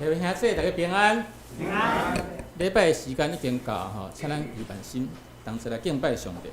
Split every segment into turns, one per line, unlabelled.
各位兄弟，大家平安。
平安。
禮拜的時間已經到吼，請咱預備心，同齊來敬拜上帝。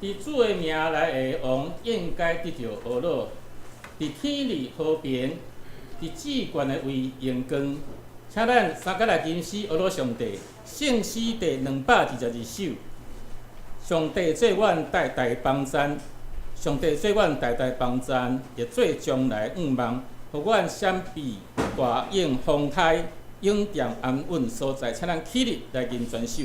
佇主的名來的王應該得著呵咾，佇天裡和平，佇至懸的位榮光。請咱三個來吟詩呵咾上帝，聖詩第222首。上帝做阮代代幫贊，上帝做阮代代幫贊，會做將來向望，予阮閃避大湧風颱，永踮安穩所在。請咱起立來吟全首。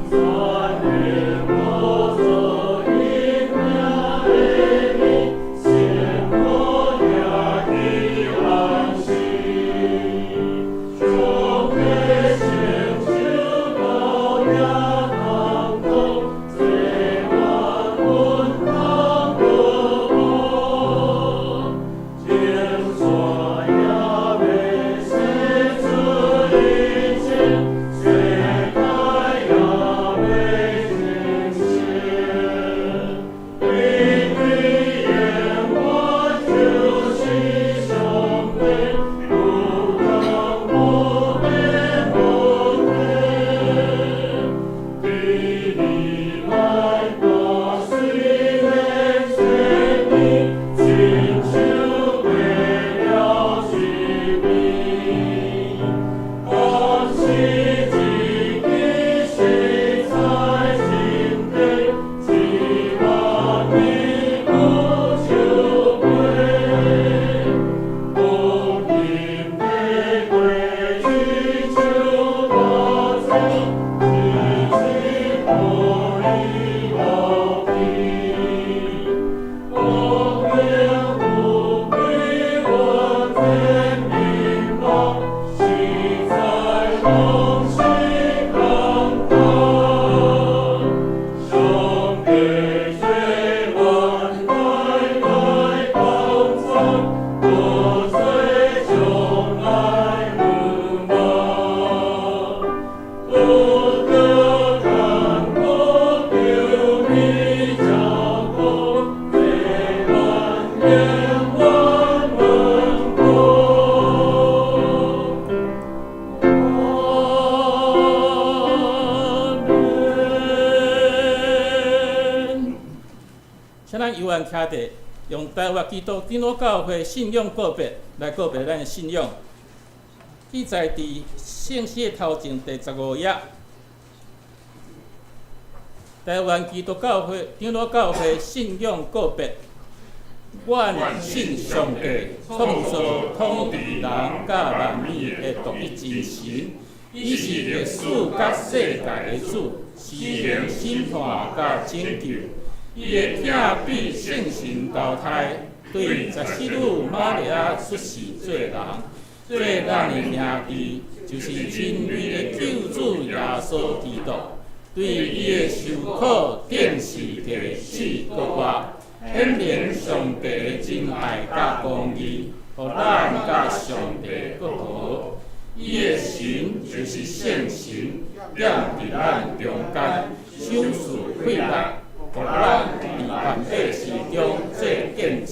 上
阮徛佇用台灣基督長老教會信仰告白來告白咱的信仰。記載佇聖詩的頭前第15頁。台灣基督教會長老教會信仰告白：阮信上帝創造統治人佮萬物的獨一真神，伊是歷史佮世界的主，施行審判佮拯救。伊的疼比聖神投胎，對十四女瑪利亞出世做人，做咱的兄弟，就是人類的救主耶穌基督。對伊的受苦、釘十架、死、復活，顯明上帝的真愛佮公義，予咱佮上帝閣和。伊的神就是聖神，踮佇咱中間，賞賜氣力，予咱佇萬百事中做見證，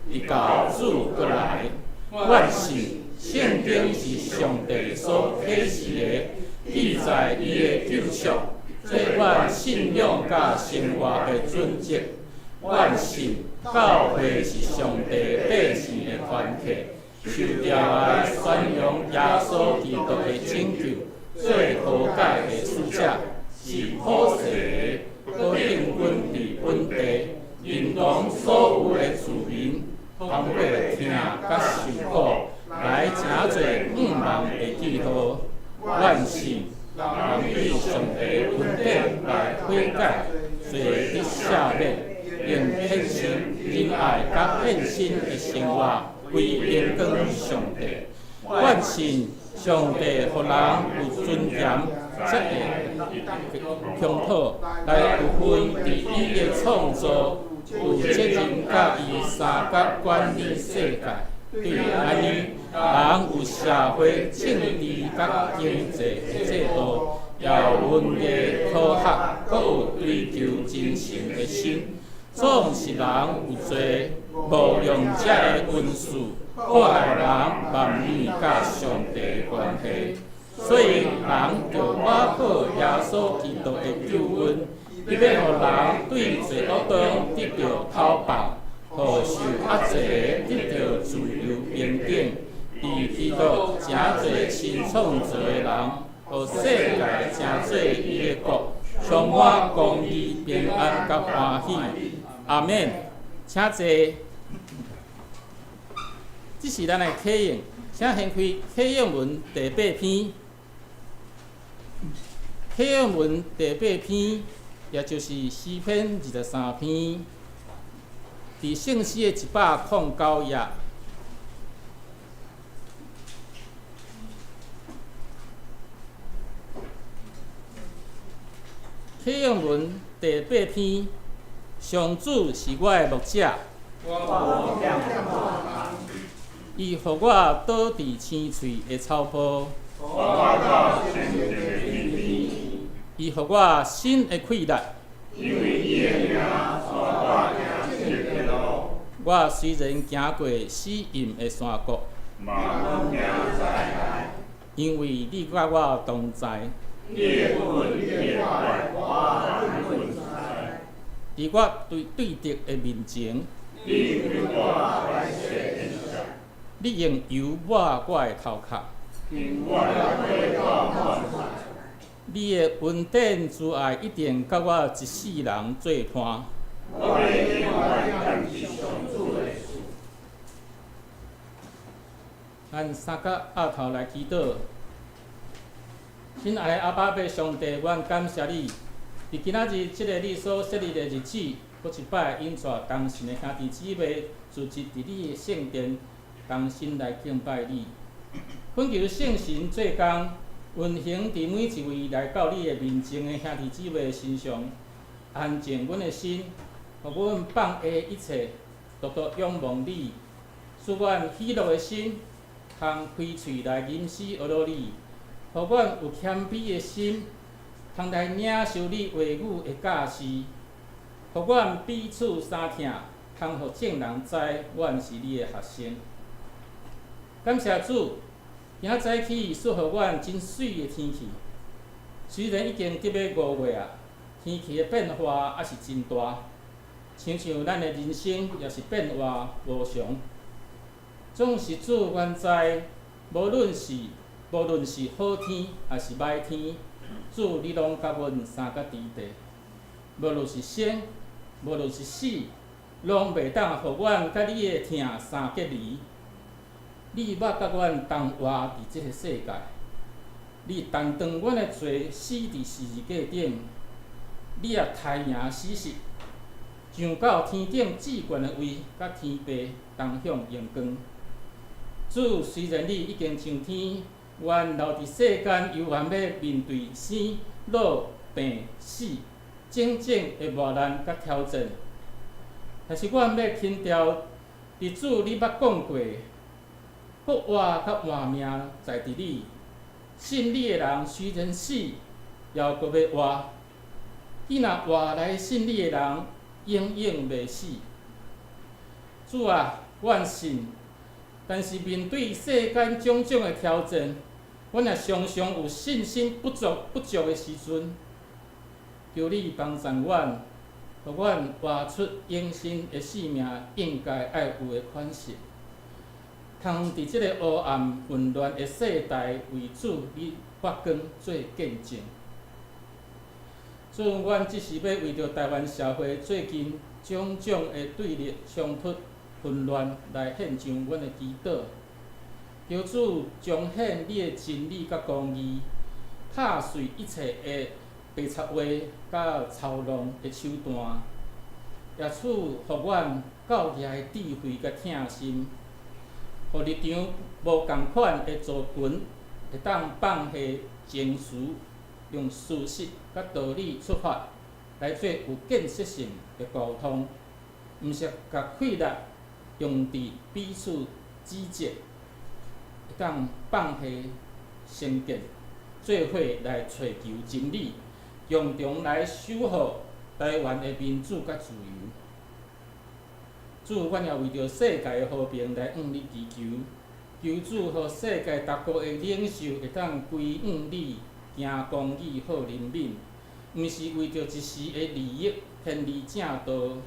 直到主閣來。阮信聖經是上帝所啟示的，記載伊的救贖，做阮信仰佮生活的準則。阮信教會是上帝百姓的團體，受召來宣揚耶穌基督的拯救，做和解的使者，是普世的，閣應允佇本地，認同所有的子民，通過疼佮受苦，來成做向望的記號。阮信人對上帝恩典來悔改，罪得赦免，用虔誠仁愛佮獻身的生活，歸榮光上帝。阮信上帝予人有尊嚴，才會鄉土來有份佇伊的創造，有責任佮伊相佮管理世界。對按呢，人有社會、政治佮經濟的制度，也有文藝科學，閣有追求真神的心。總是人有罪無用者的恩賜，破壞人萬物佮上帝的關係。所以人著倚靠耶穌基督的救恩，伊欲予人對罪惡中得著透放，予受壓制的得著自由平等。佇基督成做新創造的人，予世界成做伊的國，充滿公義、平安佮歡喜。阿們，請坐。這是咱的啟應，請掀開啟應文第八篇。啟應文第八篇，也就是詩篇23篇，佇聖詩的109頁。啟應文第八篇，上主是我的牧者，伊予我倒佇青翠的草坡，伊予我新的氣力。我雖然行過死蔭的山谷，因為你佮我同在。佇我對敵的面前，你用油抹我的頭殼。你的恩典慈愛一定佮我一世人做伴。咱三角匣頭來祈禱。親愛的阿爸父上帝，阮感謝你，佇今仔日這个你所設立的日子，閣一擺引帶同信的兄弟姊妹聚集佇你的聖殿，同心來敬拜你。懇求聖神做工，運行佇每一位來到你的面前的兄弟姊妹身上，安靜阮的心，予阮放下一切，獨獨仰望你，使阮喜樂的心，通開喙來吟詩呵咾你，予阮有謙卑的心，通來領受你話語的教示，予阮彼此相疼，通予眾人知阮是你的學生。感謝主，今仔早起賜予阮真媠的天氣。雖然已經得欲5月啊，天氣的變化猶是真大。親像咱的人生也是變化無常。總是主，阮知，無論是好天抑是䆀天，主你攏佮阮相佮佇地。無論是生，無論是死，攏袂當予阮佮你的疼相隔離。你捌佮阮同活佇這个世界，你擔當阮的罪，死佇十字架頂，你也刣贏死實，上到天頂至懸的位，佮天父同享榮光。主，雖然你已經上天，阮留佇世間，猶原欲面對生、老、病、死種種的磨難佮挑戰。但是阮欲憑著佇主你捌講過，復活佮活命在佇你，信你的人雖然死，也閣欲活。彼若活來信你的人，永遠袂死。主啊，阮信，但是面對世間種種的挑戰，阮也常常有信心不足的時陣。求你幫助阮，予阮活出永生的生命應該愛有的款式。通佇這个黑暗混亂的世代，為主你發光做見證。主，阮這是欲為著台灣社會最近種種的對立衝突、混亂來獻上阮的祈禱。求主彰顯你的真理佮公義，拍碎一切的白賊話佮操弄的手段，也賜予阮教義的智慧佮疼心，予立場無仝款的族群會當放下情緒，用事實佮道理出發來做有建設性的溝通，毋是共氣力用佇彼此指責，會當放下成見，做伙來揣求真理，共同來守護台灣的民主佮自由。主，阮也為著世界的和平來向你祈求，求主予世界各國的領袖會當歸向你，行公義、好憐憫，毋是為著一時的利益偏離正道。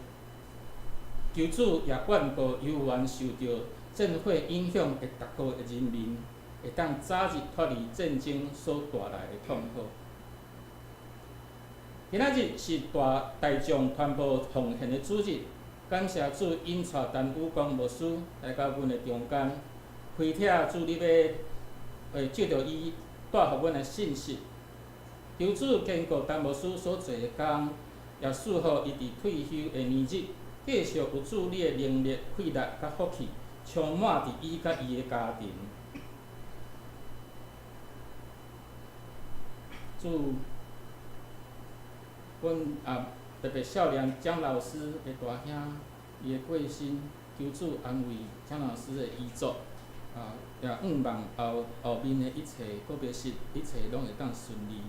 求主也眷顧猶原受著戰火影響的各國的人民，會當早日脫離戰爭所帶來的痛苦。今仔日是大眾傳播奉獻的主日，感謝主引帶陳宇光牧師來到阮的中間，開啟主你欲會藉著伊帶予阮的信息。求主堅固陳牧師所做的工，也賜予伊佇退休的年日，繼續有主你的能力、氣力佮福氣，充滿佇伊佮伊的家庭。主，阮也特別孝念江老師的大兄，伊的過身，求主安慰江老師的遺族，啊，也向望後面的一切告別式，一切攏會當順利。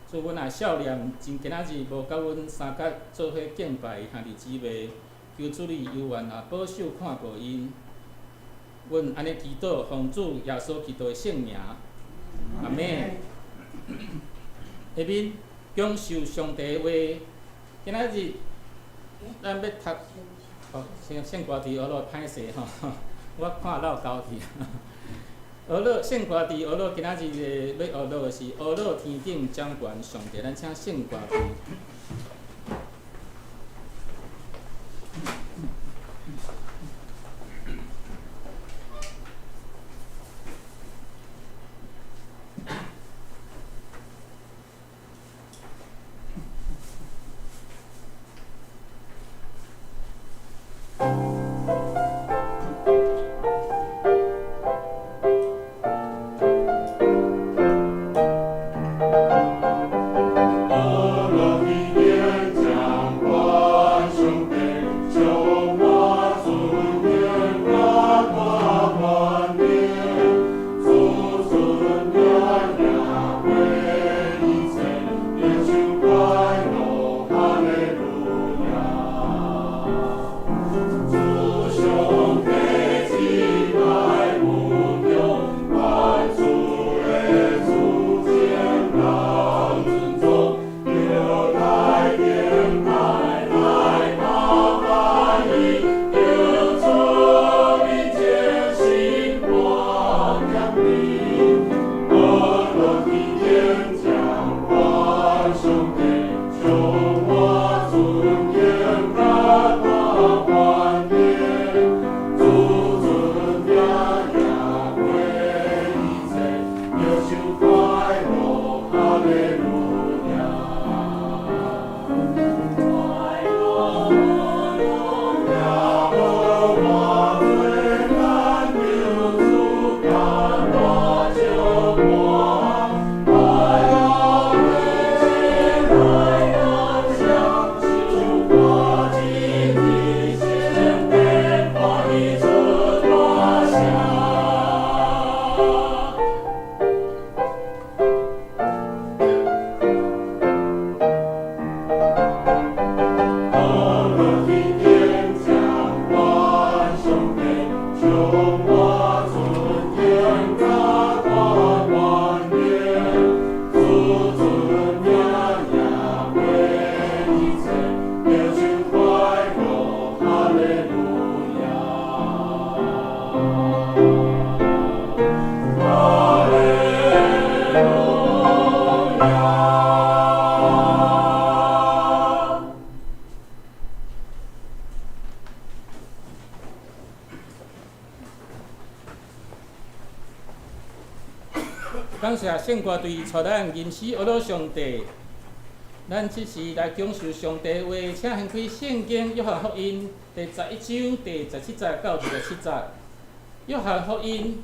主，阮也孝念真今仔日無佮阮相佮做伙敬拜的兄弟姊妹，求主你猶原也保守看顧𪜶。阮按呢祈禱，奉主耶穌基督的聖名，阿們。下面享受上帝的話，今仔日咱欲讀哦，聖歌佇學樂歹勢吼，我看落交去。學樂聖歌佇學樂，今仔日的欲學樂的是學樂天頂掌權上帝，咱請聖歌隊。
阿羅
感謝聖歌隊帶咱認識阿老上帝。咱這時來享受上帝話，請掀開聖經約翰福音第11章第17節到27節。約翰福音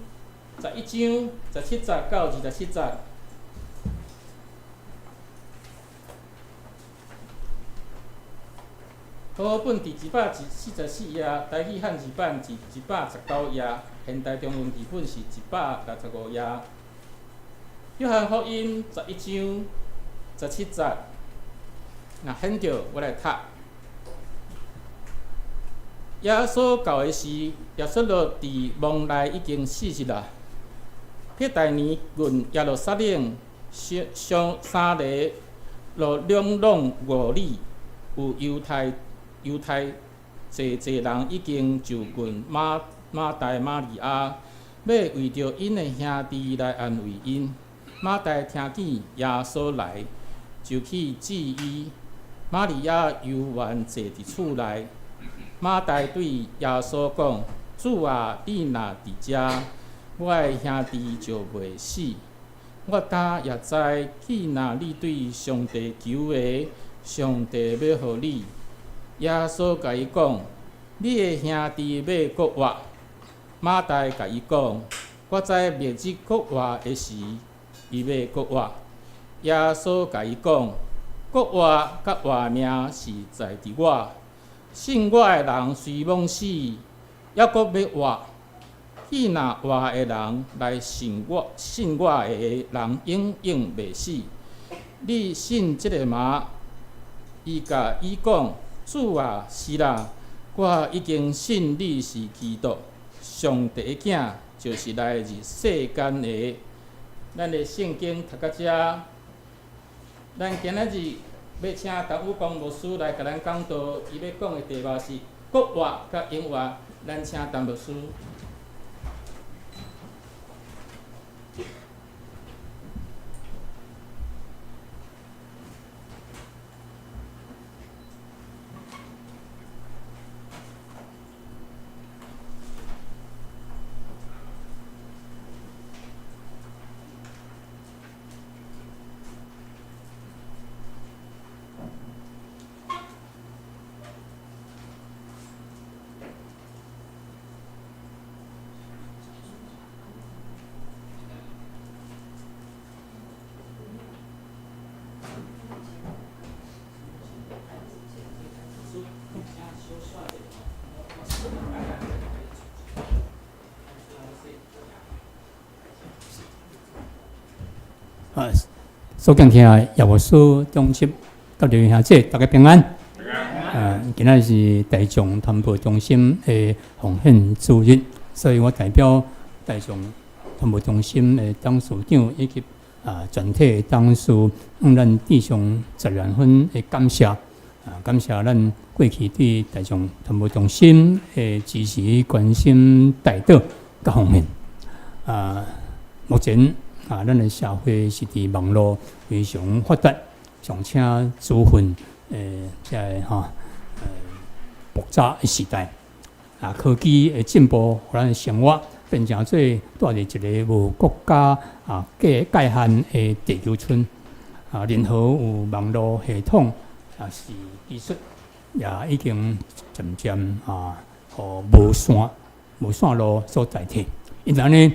十一章十七節到二十七節。和合本佇144頁，台語漢字版佇119頁，現代中文字本是165頁。約翰福音十一章十七節，若顯著我來讀。耶穌到的時，耶穌落佇墓內已經4日啦。伯大尼近耶路撒冷上三里路兩廊5里，有猶太濟濟人已經就近馬大瑪利亞，欲為著𪜶的兄弟來安慰𪜶。馬大聽見耶穌來，就去見伊。瑪利亞猶原坐佇厝內。馬大對耶穌講：主啊，你若佇遮，我的兄弟就袂死。我今也知，既若你對上帝求的，上帝欲予你。耶穌共伊講：你的兄弟欲復活。馬大共伊講：我知末日復活的時，伊欲復活。耶穌共伊講：復活佮活命是在佇我。信我的人雖罔死，猶閣欲活。既若活的人來信我，信我的人永遠袂死。你信這个嗎？伊共伊講：主啊，是啦，我已經信你是基督，上帝的囝，就是來入世間的。咱的聖經讀到遮，咱今仔日欲請陳武光牧師來共咱講道，伊欲講的題目是復活佮永活。咱請陳牧師。
啊，所敬聽的葉牧師、長執、佮劉兄姐，大家平安。今仔日是大眾傳播中心的奉獻主日，所以我代表大眾傳播中心的董事長以及全體董事，向咱致上十萬分的感謝。感謝咱過去對大眾傳播中心的支持、關心、代禱佮奉獻。目前咱的社會是佇網路非常發達，尚且資訊這个爆炸的時代。科技的進步，予咱的生活變成做蹛佇一個無國家界限的地球村。任何有網路系統也是技術，也已經漸漸予無線路所代替。因此呢，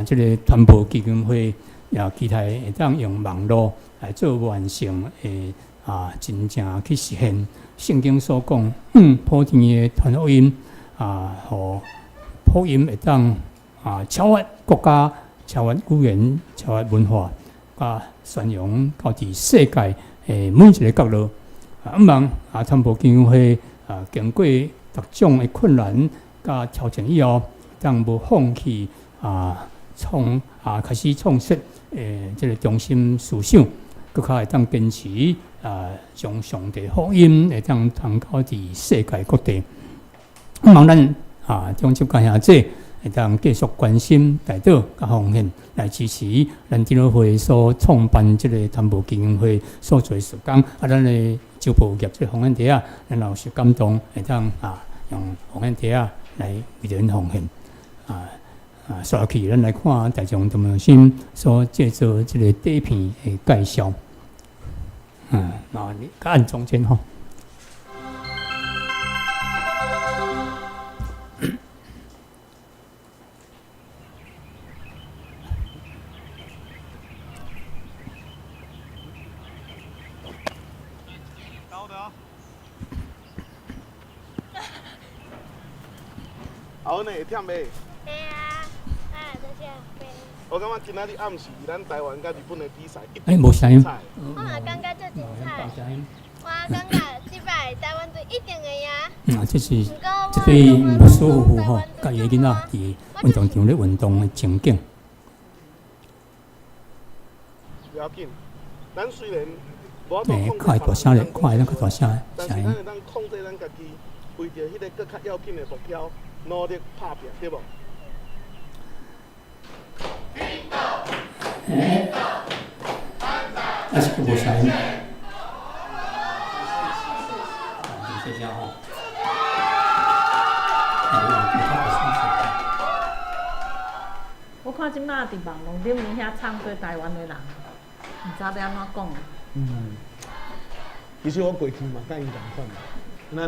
這个傳播基金會也期待會當用網路來做完成的真正去實現聖經所講，普天的傳福音予福音會當超越國家、超越語言、超越文化，宣揚到佇世界的每一个角落。毋茫傳播基金會經過各種的困難佮挑戰以後，當無放棄開始創設這个中心思想，閣較會當堅持將上帝福音會當傳到佇世界各地。毋茫咱長執佮兄姐會當繼續關心、代禱佮奉獻，來支持咱長老會所創辦這个傳播基金會所做的事工。咱的周報業這个奉獻袋仔，咱若有受感動，會當用奉獻袋仔來為𪜶奉獻。啊，紲落去，咱來看大眾傳播中心所製作這个短片的介紹。那你按中間吼。
阿阮會忝袂？
會啊，啊，多謝阿伯。
我感覺今仔日暗時，咱台灣佮日本的比賽一
欸，無聲音。
我嘛感覺足精彩。我感覺這擺台灣隊一定會贏。
這是這對牧師夫婦吼，佮伊的囡仔佇運動場咧運動的情景。
不要緊，咱雖然無法度
欸，
控制
較會大聲咧，看會當較大聲
但是
聲音。
咱會當控制咱家己，為著彼个閣較要緊的目標努力拍拚，對無？
欸，啊是閣無聲音。就這聲吼。
我看這擺佇網路頂面遐唱歌台灣的人，毋知欲按怎講。
其實我過去嘛，佮𪜶仝款，咱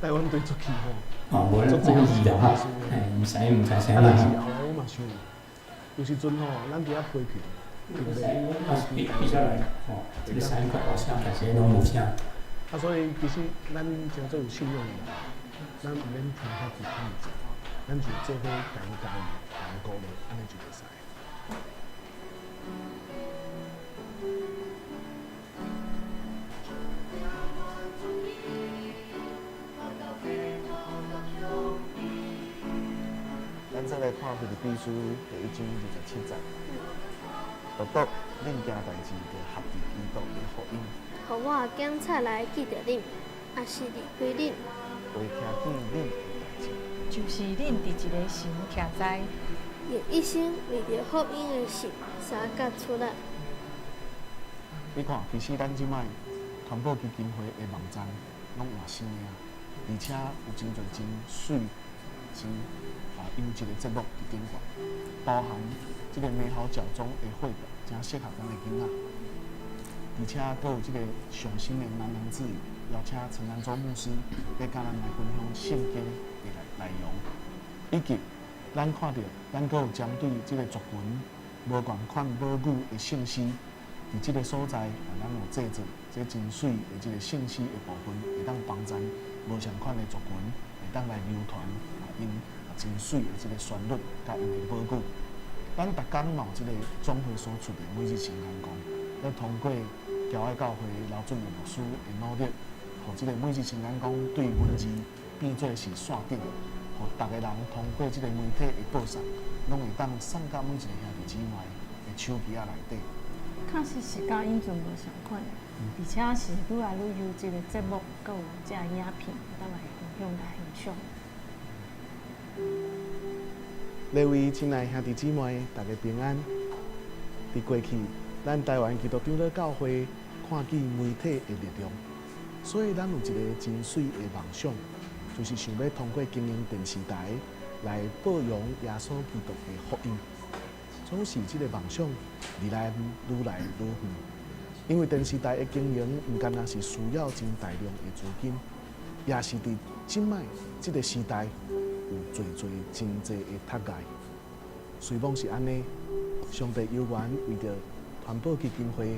台灣隊出去吼。
哦，無咱講字啦哈，欸，毋知毋知聲
啊，但是
啦。
後來我嘛想，有時陣吼，咱佇遐批評，對不對？
比比較來，吼，這个聲音較大聲，但是攏無聲。
啊，所以其實咱誠做有信仰的人，咱毋免聽遐濟意見，咱就做伙共伊加油，共伊鼓勵，按呢就會使。
咱再來看腓立比書第一章27節，獨獨恁行代誌，就合佇基督的福音。
予我警察來記著恁，抑是離開恁，
袂聽見恁的代誌。
就是恁佇一个神徛在，
用一生為著福音的事相佮出力。
你看，其實咱這擺傳播基金會的網站攏換新的啊，而且有真濟真媠、真優質的節目佇頂懸，包含這个美好教宗的繪本，誠適合咱的囡仔。而且閣有這个上新的喃喃自語，邀請陳南州牧師來佮咱來分享聖經的內容，以及咱看著咱閣有針對這个族群無仝款母語的聖詩，佇這个所在，咱有製作這真媠的這个聖詩的部分，會當幫助無仝款的族群，會當來流傳𪜶真媠的這个旋律，佮𪜶的母語。咱逐工嘛有這个總會所出的每日聖工講，咧通過僑愛教會劉俊牧師的努力，予這个每日聖工講對文字變做是線頂的，予逐个人通過這个媒體的報送，攏會當送到每一個兄弟姊妹的手機仔內底。
確實是佮以前無仝款，而且是愈來愈優質的節目，閣有這影片，會當來分享來欣賞。
各位親愛兄弟姊妹，大家平安。佇過去，咱台灣基督長老教會看見媒體的力量，所以咱有一个真媠的夢想，就是想欲通過經營電視台來報揚耶穌基督的福音。總是這个夢想離咱愈來愈遠，因為電視台的經營毋干焦是需要真大量的資金，也是佇這擺這个時代有濟濟真濟的窒礙。雖罔是按呢，上帝猶原為著傳播基金會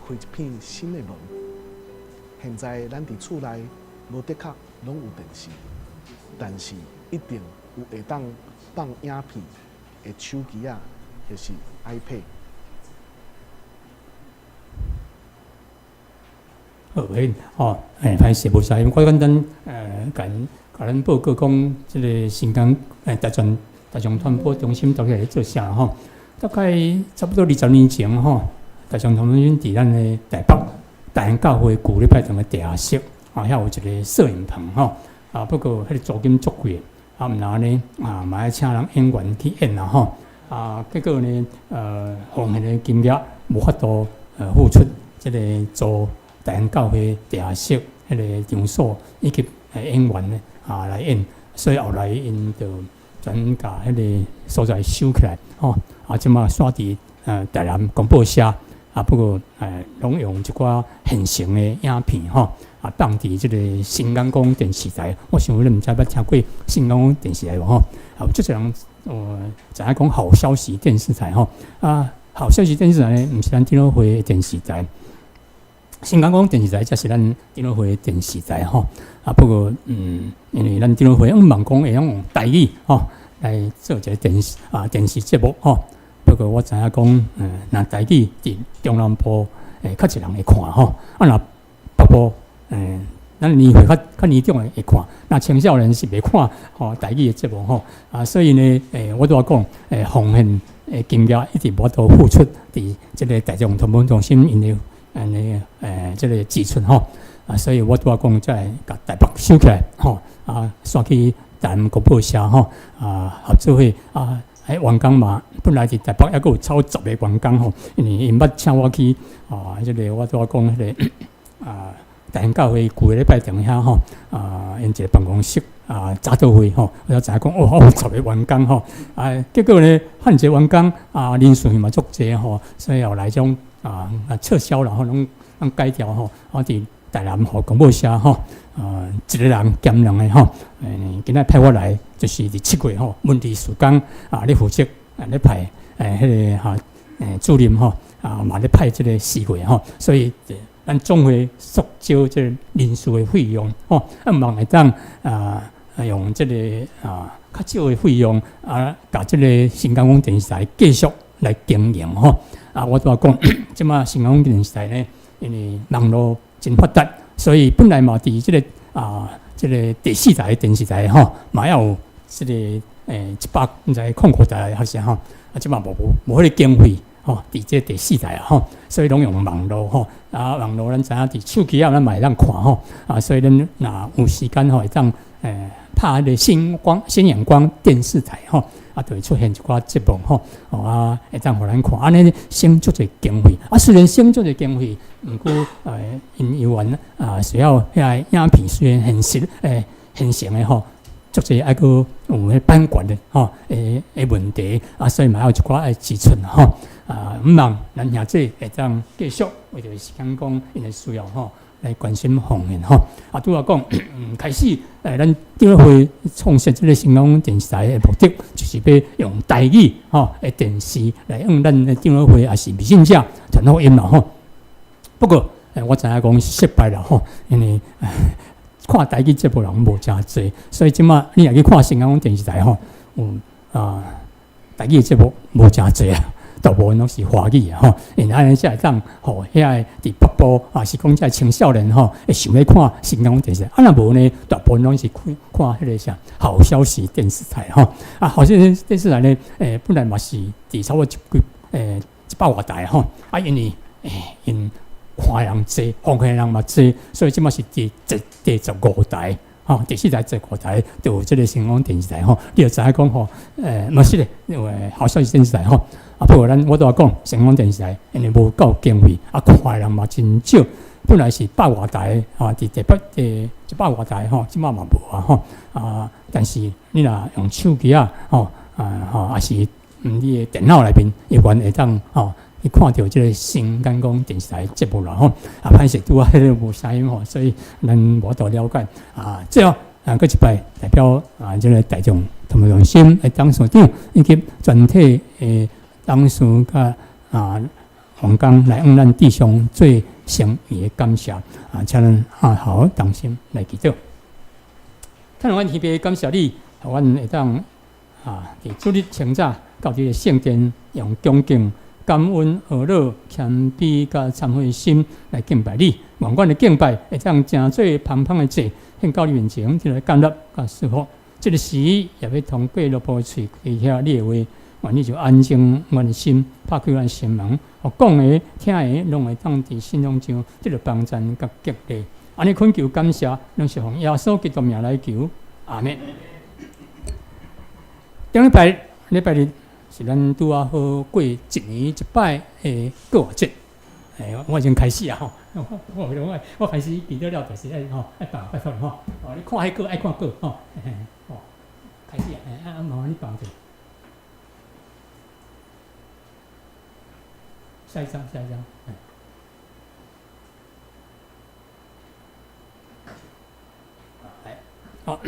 開一片新的門。現在咱佇厝內無的確攏有電視，但是一定有會當放影片的手機仔，或是 iPad。
好，彼吼，欸，歹勢無聲音，我簡單共共咱報告講，這个新港大眾傳播中心到底咧做啥吼？大概差不多20年前吼，大眾傳播中心佇咱的台北大安教會舊禮拜堂的地下室，啊，遐有一个攝影棚吼，啊，不過彼个租金足貴，啊，毋若呢，啊，嘛愛請人演員去演啦吼，啊，結果呢，奉獻的金額無法度付出這个租大安教會地下室彼个場所以及演員呢啊來演，所以後來𪜶就全共彼个所在收起來吼。啊，這馬煞佇台南廣播社啊，不過攏用一寡現成的影片吼，啊，放佇這个新眼光電視台。我想你毋知捌聽過新眼光電視台無吼？啊，有足濟人知影講好消息電視台吼。啊，好消息電視台呢，毋是咱長老會的電視台。新眼光電視台才是咱長老會的電視台吼。啊，不過因為咱長老會向望講會用台語吼來做一个電視節目吼。不過我知影講，若台語佇中南部會較濟人會看吼，啊若北部，咱年歲較年長的會看，若青少年是袂看吼台語的節目吼，啊，所以呢，我拄仔講，奉獻的金額一直無法度付出佇這个大眾傳播中心𪜶的按呢，這个支出吼，啊，所以我拄仔講，才會共台北收起來吼，啊，煞去台南廣播社吼，啊，合作伙啊。彼員工嘛，本來佇台北猶閣有超十个員工吼，因為𪜶捌請我去啊，這个我拄仔講彼个啊，大興教會舊个禮拜堂遐吼，啊，𪜶一个辦公室啊，早禱會吼，我才知影講哦，有十個員工吼，啊，結果呢，遐濟員工啊，人數嘛足濟吼，所以後來將啊撤銷了吼，攏改掉吼，我佇台南予廣播社吼，啊，一个人兼兩个吼，今仔派我來就是佇7月吼，文字事工啊，咧負責啊，咧派彼个哈主任吼，啊嘛咧派這个4月吼，所以咱總會縮少這个人事的費用吼，啊，望會當啊用這个啊較少的費用啊，共這个新港廣電視台繼續來經營吼。啊，我拄仔講，這馬新港廣電視台呢，因為網路真發達，所以本來嘛佇這个啊，這个第四台電視台吼，嘛要有這个100毋知空五台還是吼，啊，這馬無彼个經費吼，佇這第四台吼，所以攏用網路吼，啊，網路咱知影佇手機仔咱嘛會當看吼，啊，所以咱若有時間吼，會當拍彼个新眼光電視台吼，啊，就會出現一寡節目吼，哦啊，會當予咱看，按呢省足濟經費，啊，雖然省足濟經費，毋過𪜶猶原啊需要遐影片雖然現實現成的吼，足濟愛閣有彼版權的吼的問題，啊，所以嘛有一寡愛支出吼，啊，向望咱兄弟會當繼續為著時間講𪜶的需要吼，來關心奉獻吼。啊，拄仔講，開始咱長老會創設這个新港電視台的目的，就是欲用台語吼的電視來向咱的長老會抑是未信者傳福音啦吼。不過，我知影講失敗啦吼，因為看台語節目人無誠濟，所以這馬你若去看新港電視台吼，有啊台語節目無誠濟啊。大部分攏是華語的吼，因按呢才會當予遐個佇北部啊，是講這青少年吼，會想欲看新港電視。啊，若無呢，大部分攏是看看彼个啥好消息電視台吼。啊，好消息電視台呢，本來嘛是佇差不多一幾100外台吼。啊，因為𪜶看的人濟，奉獻的人嘛濟，所以這馬是第15台。吼，第四台、第五台就有這个新港電視台吼，你就知影講吼，嘛是咧，因為好消息電視台吼。啊，不過咱我拄仔講新港電視台，因為無夠經費，啊，看的人嘛真少。本來是百外台，啊，佇第北第100外台吼，這馬嘛無啊吼。啊，但是你若用手機仔吼，啊吼，抑是你的電腦內面，猶原會當吼，去看著這个新港廣電視台節目啦吼。啊，歹勢拄仔彼个無聲音吼，所以咱無法度了解。啊，最後啊，閣一擺代表啊，這个大眾傳播中心的董事長以及全體的董事佮啊員工來向咱致上最誠意的感謝啊，請咱按頭同心來祈禱。天父阮天父感謝你，予阮會當啊，佇主日清早到這个聖殿，用恭敬、感恩、呵咾、謙卑佮懺悔心來敬拜你。願阮的敬拜會當成做芳香的祭，獻到你面前，得著接納佮祝福。這个時也欲通過奴僕的喙開遐你的話，願你就安靜阮的心，拍開阮心門，予講的、聽的，攏會當佇信仰上得著幫贊佮激勵。按呢懇求感謝，攏是奉耶穌基督名來求，阿們。頂禮拜禮拜日是咱拄仔好過一年一擺的過活節，我已經開始啊吼，我開始記得了，就是愛吼愛放拜託吼，哦，你看彼個愛看過吼，哦，開始啊！啊，麻煩你放者。下一張，下一張。來，好。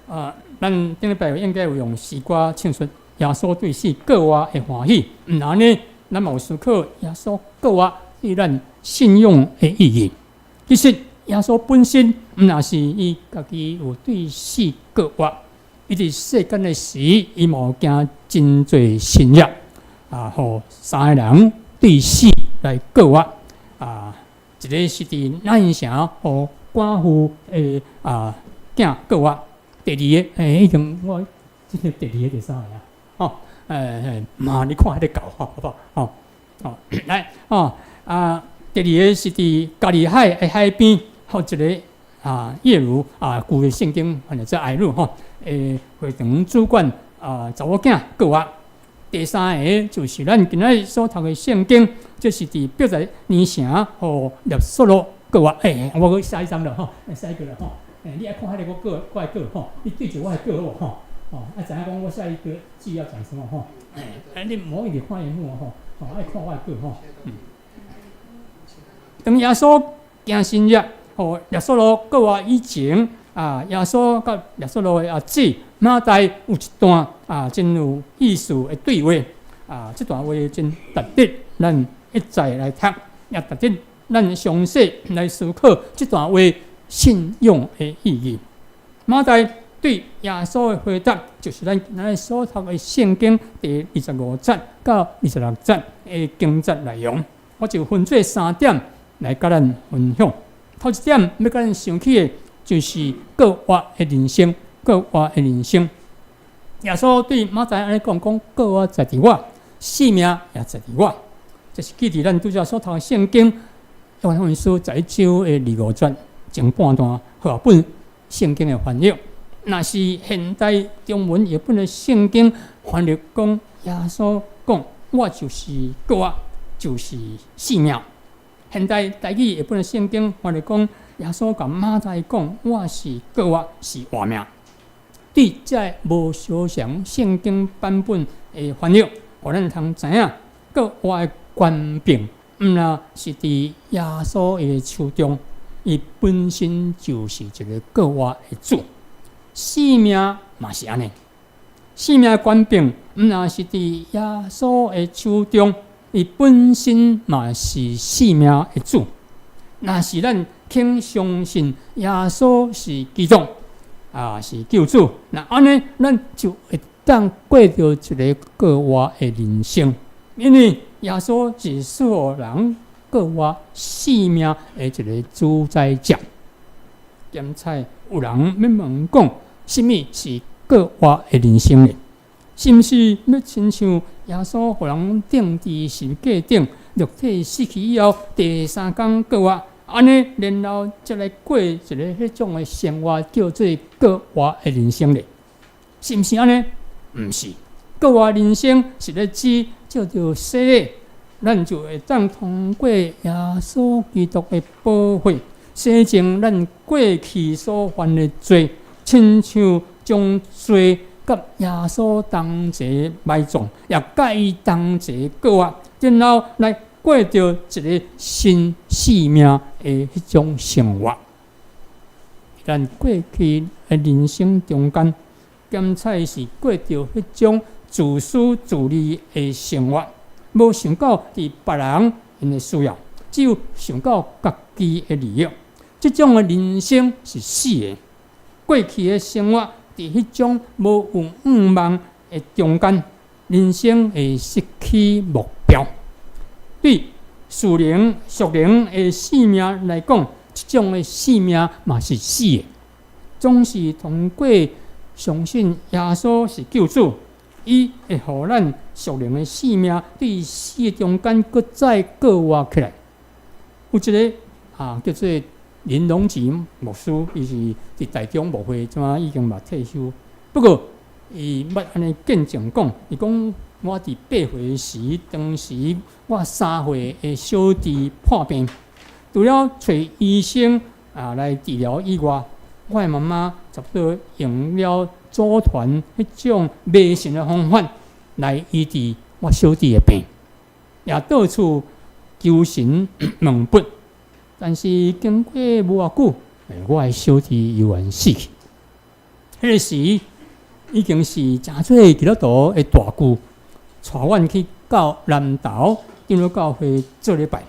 啊，咱頂禮拜應該有用詩歌唱出耶穌對死過活的歡喜。毋但呢，咱嘛有思考耶穌過活對咱信仰的意義。其實耶穌本身毋但是伊家己有對死過活，伊佇世間的時，伊嘛有行真濟神蹟啊，予三個人對死來過活啊，一个是佇拿因城予寡婦的啊囝過活。第二个，欸，已經我這個第二个、第三個啊，吼，欸，嘛，你看彼个狗吼，好無？吼，吼，來，吼，啊，第二个是佇加利海的海邊，予一个啊耶魯啊，舊約聖經翻譯做哀魯吼，欸，會堂主管啊，查某囝過活。第三个就是咱今仔日所讀的聖經，這是佇伯大尼城予拉撒路過活。欸，我閣下一張了吼，下一個了吼。欸，你愛看彼个我過，我的過吼，你對著我的過好無吼？吼，啊，知影講我下一個句要講什麼吼？欸，你毋好一直看螢幕吼，吼，愛看我的過吼。嗯。當耶穌行神蹟，予拉撒路過活以前，啊，耶穌佮拉撒路的阿姊馬大有一段啊真有意思的對話，啊，這段話真值得咱一再來讀，也值得咱詳細來思考這段話信仰的意義。馬大對耶穌的回答，就是咱今仔所讀的聖經第二十五節到二十六節的經節內容。我就分做三點來佮咱分享。頭一點欲共咱想起的，就是過活的人生，過活的人生。耶穌對馬大按呢講，講過活在佇我，性命也在佇我。這是記佇咱拄才所讀的聖經約翰福音書十一章的二五節前半段，和合本聖經的翻譯。若是現代中文譯本的聖經翻譯講，耶穌講我就是過活，就是性命。現代台語譯本的聖經翻譯講，耶穌共馬大講，我是過活，是活命。對這个無相仝聖經版本的翻譯，予咱通知影，過活的權柄，毋但是佇耶穌的手中，伊本身就是一个過活的主。性命嘛是按呢，性命的權柄，毋但是佇耶穌的手中，伊本身嘛是性命的主。若是咱肯相信耶穌是基督，啊，是救主，那按呢，咱就會當過著一个過活的人生。因為耶穌是賜予人過活性命的一个主宰者。兼且有人欲問講，啥物是過活的人生呢？是毋是欲親像耶穌予人釘佇十字架頂，肉體死去以後，第三工過活，按呢，然後才來過一个彼種的生活，叫做過活的人生呢？是毋是按呢？毋是，過活人生是咧指藉著洗禮，咱就會當通過耶穌基督的寶血，洗淨咱過去所犯的罪，親像將罪佮耶穌同齊埋葬，也佮伊同齊過活，然後來過著一个新生命的彼種生活。咱過去的人生中間，兼且是過著彼種自私自利的生活，無想到佇別人𪜶的需要，只有想到家己的利益。這種的人生是死的。過去的生活佇彼種無有願望的中間，人生會失去目標。對屬靈、屬靈的生命來講，這種的生命嘛是死的。總是通過相信耶穌是救主，伊會予咱屬靈的生命對死的中間閣再過活起來。有一个啊，叫做林榮吉牧師，伊是佇台中牧會，這馬已經嘛退休。不過，伊捌按呢見證講，伊講我佇八歲時，當時我3歲的小弟破病，除了揣醫生啊來治療以外，我的媽媽差不多用了祖傳彼種迷信的方法來醫治我小弟的病，也到處求神問卜，但是經過無偌久，我的小弟猶原死去。彼个時已經是誠濟基督徒的大舅，帶阮去到南投長老教會做禮拜。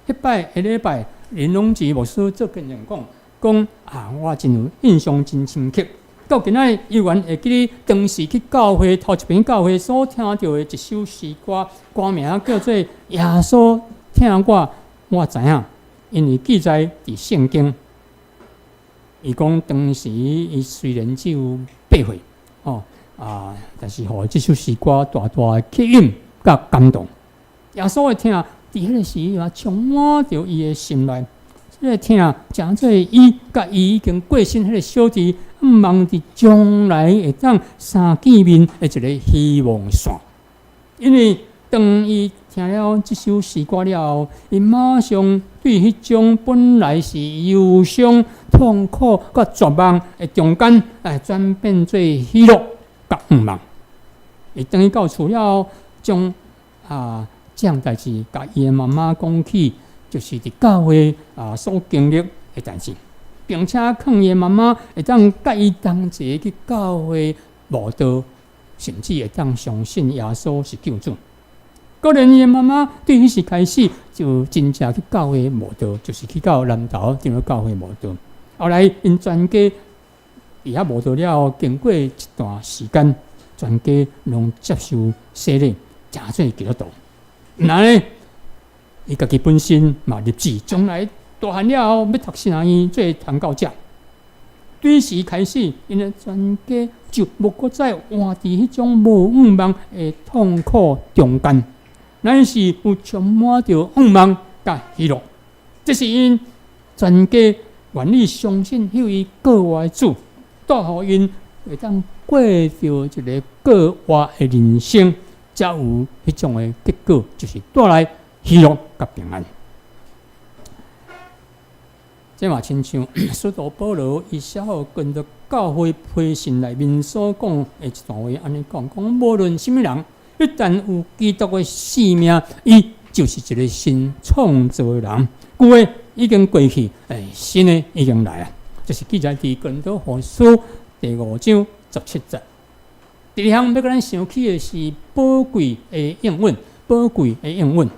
彼擺彼禮拜，林榮吉牧師做見證講，講啊，我真有印象真深刻。到今仔猶原會記得當時去教會頭一遍教會所聽著的一首詩歌，歌名叫做《耶穌疼我》，我知影，因為記載佇聖經。伊講當時伊雖然只有8歲，哦啊，但是予這首詩歌大大的吸引佮感動。耶穌的疼佇彼个時也充滿著伊的心內，這个疼誠做伊佮伊已經過身彼个小弟，向望佇將來會當相見面的一个希望線。因為當伊聽了這首詩歌了後，伊馬上對彼種本來是憂傷、痛苦佮絕望的中間，來轉變做喜樂佮向望。伊轉去到厝了後，將這項代誌共伊的媽媽講起，就是佇教會所經歷的代誌，並且勸伊的媽媽會當佮伊同齊去教會慕道，甚至會當相信耶穌是救主。果然，伊的媽媽對彼時開始就真正去教會慕道，就是去到南投長老教會慕道。後來，𪜶全家佇遐慕道了後，經過一段時間，全家攏接受洗禮，成做基督徒。毋按呢，伊家己本身嘛立志，將來大漢了後欲讀神學院做傳教者。對時開始，𪜶的全家就無閣再活佇彼種無向望的痛苦中間，乃是有充滿著向望佮喜樂。這是𪜶全家願意相信彼位過活的主，帶予𪜶會當過著一個過活的人生，才有彼種的結果，就是帶來喜樂佮平安。這嘛親像使徒保羅伊寫予哥林多教會批信內面所講的一段話，按呢講，講無論啥物人，一旦有基督的生命，伊就是一个新創造的人。舊的已經過去，新的已經來啊。這是記載佇哥林多後書第5章17節。第二項欲共咱想起的是寶貴的應允，寶貴的應允。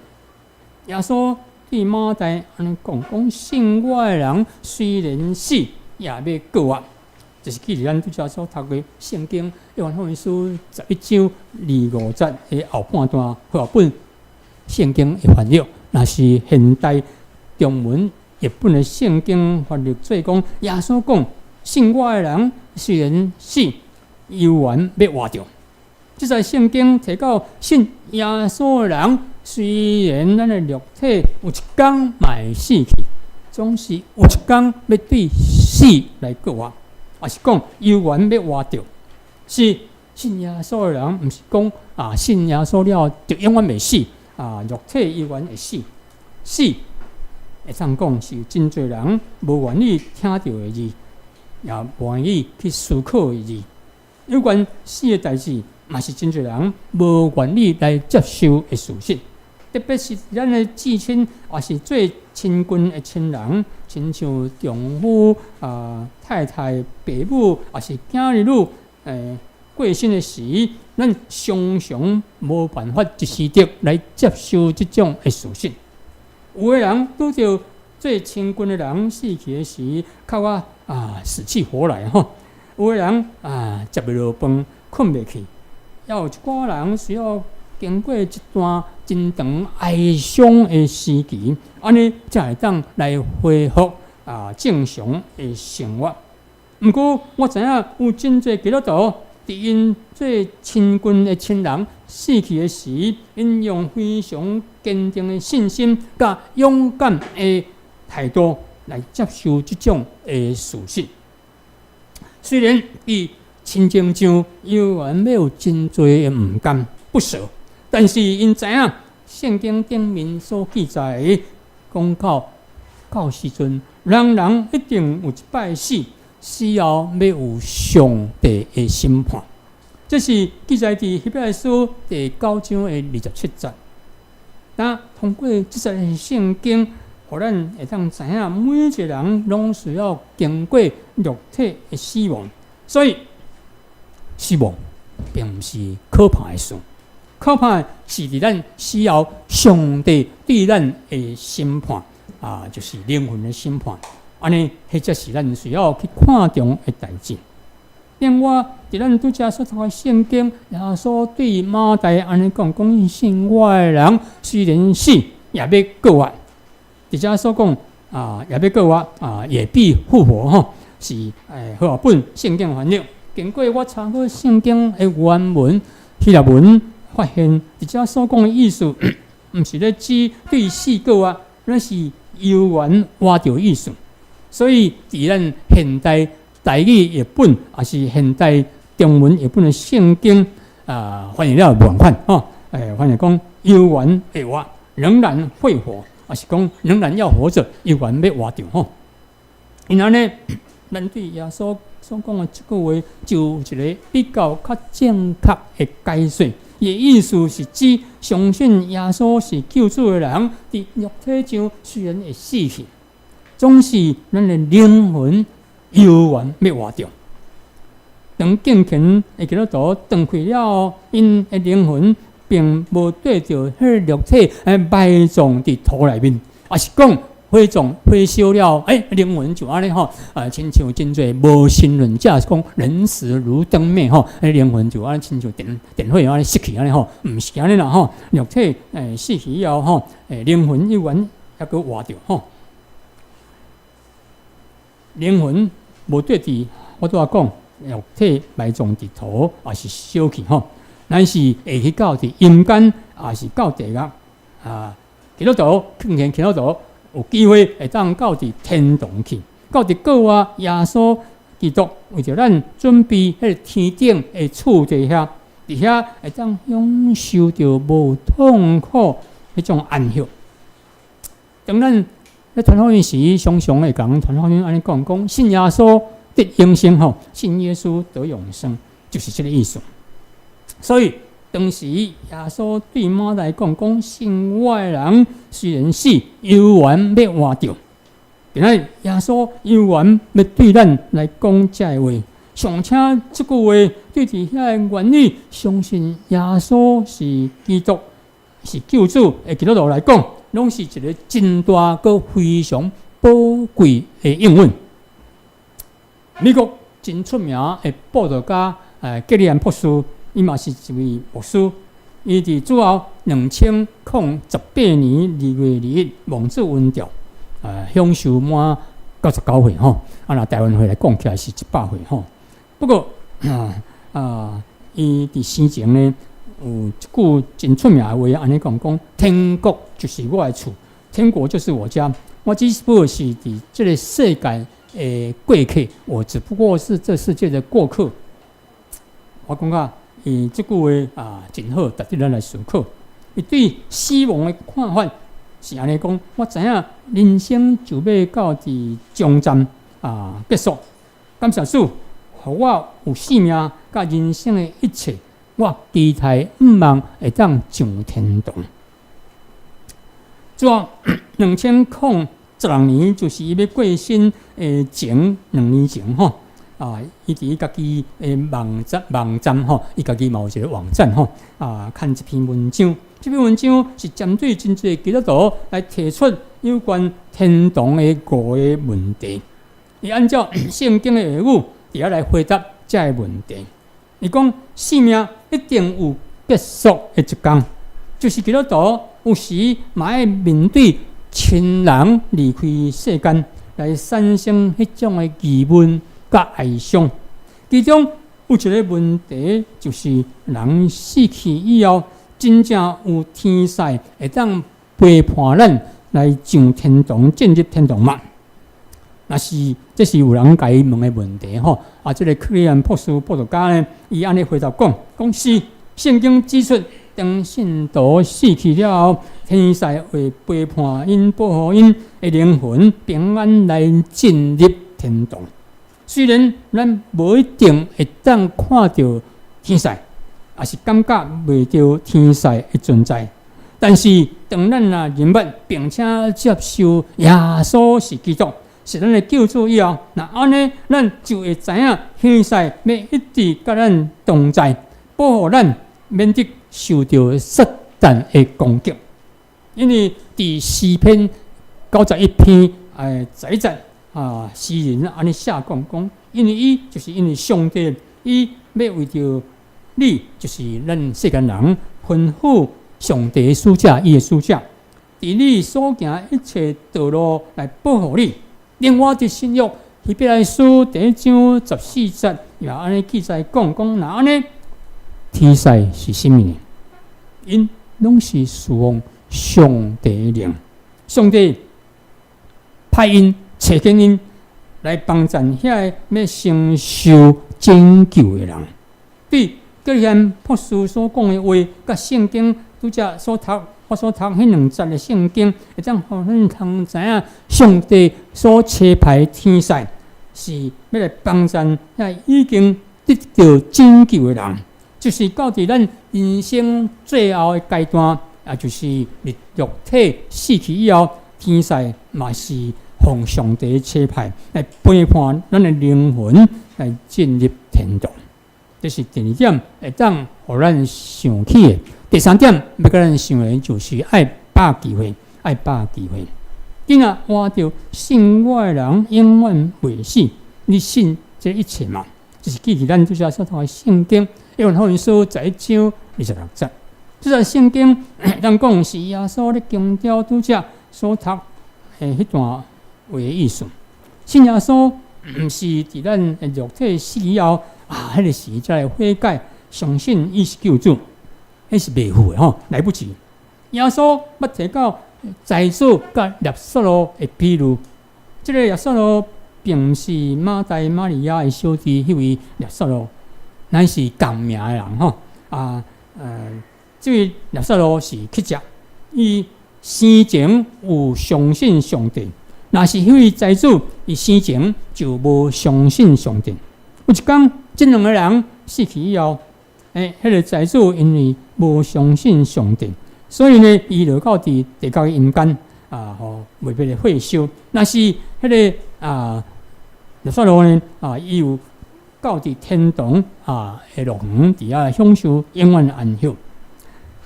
耶穌對馬大按呢講，講信我的人雖然死，也欲過活。這是記佇咱拄才所讀的聖經約翰福音書11章25節的後半段，和合本聖經的翻譯，若是現代中文譯本的聖經翻譯做講，耶穌講，信我的人雖然死，猶原欲活著。這在聖經提到信耶穌的人，雖然咱的肉體有一工嘛會死去，總是有一工欲對死來過活，也是講猶原欲活著。是信耶穌的人，毋是講信耶穌了就永遠袂死啊，肉體猶原會死。死會當講是真濟人無願意聽著的字，也無願意去思考的字。有關死的代誌，嘛是真濟人無願意來接受的事實。特別是咱的至親，抑是最親近的親人，親像丈夫太太、爸母，抑是囝兒女，過身的時，咱常常無辦法一時的來接受這種的事實。有的人拄著最親近的人死去的時，哭啊死去活來吼；有的人食袂落飯，睏袂去；也有一寡人需要經過一段真長哀傷的時期，按呢才會當來恢復正常的生活。毋過我知影有真濟基督徒，佇𪜶最親近的親人死去的時，𪜶用非常堅定的信心佮勇敢的態度來接受這種的事實。雖然佇親情上猶原欲有真濟的毋甘不捨，但是𪜶知影聖經頂面所記載，講到到時陣，人人一定有一擺死，死後欲有上帝的審判。這是記載佇希伯來書第九章的27節。那通過這節聖經，予咱會當知影，每一個人攏需要經過肉體的死亡，所以死亡並毋是可怕的事。可怕的是佇咱死後，上帝對咱的審判啊，就是靈魂的審判。按呢，彼才是咱需要去看重的代誌。另外，佇咱拄才所讀的聖經，耶穌對馬大按呢講：講信我的人，雖然死，也欲閣活。佇遮所講啊，也欲閣活啊，也必復活吼，是和合本聖經翻譯。經過我查考聖經的原文希臘文，發現佇遮所講的意思，毋是咧指對死閣活，乃是猶原活著意思。所以，佇咱現代台語譯本，抑是現代中文譯本的聖經啊，翻譯了無仝款吼。翻譯講猶原會活，仍然會活，抑是講仍然要活著，猶原欲活著吼。因按呢，咱對耶穌所講的這句話，就有一个比較較正確的解說。伊的意思是指相信耶穌是救主的人，佇肉體上雖然會死去，總是咱的靈魂猶原欲活著。當敬虔的基督徒斷氣了後，𪜶的靈魂並無綴著彼个肉體埋葬佇土內面，抑是講火葬火燒了，靈魂就按呢吼，啊，親像真濟無神論者講人死如燈滅吼，靈魂就按呢親像電電火按呢熄去按呢吼，毋是按呢啦吼，肉體死去以後吼，靈魂猶原猶閣活著吼，靈魂無綴佇，我拄仔講肉體埋葬佇土，抑是燒去吼，咱是會去到佇陰間，抑是到地獄啊？基督徒，敬虔基督徒有機會會當到佇天堂去，到佇閣活耶穌基督為著咱準備彼个天頂的厝地遐，佇遐會當享受著無痛苦彼種安息。當咱咧傳福音時，常常會共傳福音按呢講，講信耶穌得永生吼，信耶穌得永生，就是這个意思。所以當時耶穌對馬大講，講信我的人雖然死，猶原欲活著。今仔日耶穌猶原欲對咱來講這个話，尚且這句話對佇遐個願意相信耶穌是基督，是救主的基督徒來講，攏是一个真大閣非常寶貴的應允。美國真出名的布道家，格里安博士，伊嘛是一位牧師。伊佇主後2018年2月21妄自溫掉，享壽滿99歲吼。啊，若台灣歲來講起來是100歲吼。不過啊，伊佇生前呢，有一句真出名的話，按呢講講：天國就是我的厝，天國就是我家。我只不過是佇這个世界的過客，我只不過是這世界的過客。我感覺伊這句話啊，真好，值得咱來思考。伊對死亡的看法是按呢講：我知影人生就欲到佇終站啊結束。感謝主，予我有性命佮人生的一切，我期待向望會當上天堂。主後2016年，就是伊欲過身的前2年前吼，啊，伊佇伊家己的網站吼，伊家己嘛有一个網站吼，啊，刊一篇文章，這篇文章是針對真濟基督徒來提出有關天堂的五個問題。伊按照聖經的話語，佇遐來回答這个問題。伊講生命一定有結束的一天，就是基督徒有時嘛愛面對親人離開世間，來產生彼種的疑問佮哀傷。其中有一个問題，就是人死去以後，真正有天使會當陪伴咱來上天堂、進入天堂嗎？若是這是有人共伊問的問題吼，啊，這个克里安博士布道家呢，伊按呢回答講，講是聖經指出，當信徒死去了後，天使會陪伴𪜶、保護𪜶的靈魂平安來進入天堂。雖然咱無一定會當看著天使，也是感覺袂著天使的存在，但是當咱若認捌並且接受耶穌是基督，是咱的救主以後，若按呢，咱就會知影天使欲一直佮咱同在，保護咱免得受著撒旦的攻擊。因為佇詩篇91篇11節啊，詩人按呢寫講講，因為伊就是因為上帝，伊欲為著你，就是咱世間人吩咐上帝的使者，伊的使者，佇你所行一切道路來保護你。另外，佇新約希伯來書第1章14節也按呢記載講講，若按呢，天使是啥物呢？𪜶攏是侍奉上帝的靈，上帝派𪜶差遣𪜶來幫贊遐個欲承受拯救的人。對格里博士所講的話，佮聖經拄才所讀，我所讀彼兩節的聖經，會當予咱通知影，上帝所差派天使是欲來幫贊遐已經得著拯救的人，就是到佇咱人生最後的階段，也就是肉體死去以後，天使嘛是奉上帝差派來陪伴咱的靈魂來進入天堂。這是第二點，會當予咱想起的。第三點，欲共咱想的，就是愛把握機會，愛把握機會。囝仔活著信我的人永遠袂死，你信這一切嗎？這是記佇咱拄才所讀的聖經，約翰福音書11章26節。這節聖經，咱講是耶穌咧強調拄才所讀的彼段話的意思。信耶穌毋是佇咱的肉體死以後啊，彼個時才來悔改，相信伊是救主，彼是袂赴的吼，來不及。耶穌捌提到財主佮拉撒路的比喻，這个拉撒路並毋是馬大瑪利亞的小弟，彼位拉撒路，乃是仝名的人吼。啊，這位拉撒路是乞食，伊生前有相信上帝，若是彼位財主，伊生前就無相信上帝。有一工，這兩个人死去以後，彼个財主因為無相信上帝，所以呢，伊落到佇地獄陰間啊，予袂滅的火燒。若是彼个啊，拉撒路呢啊，伊有到佇天堂啊的樂園佇遐享受永遠的安息。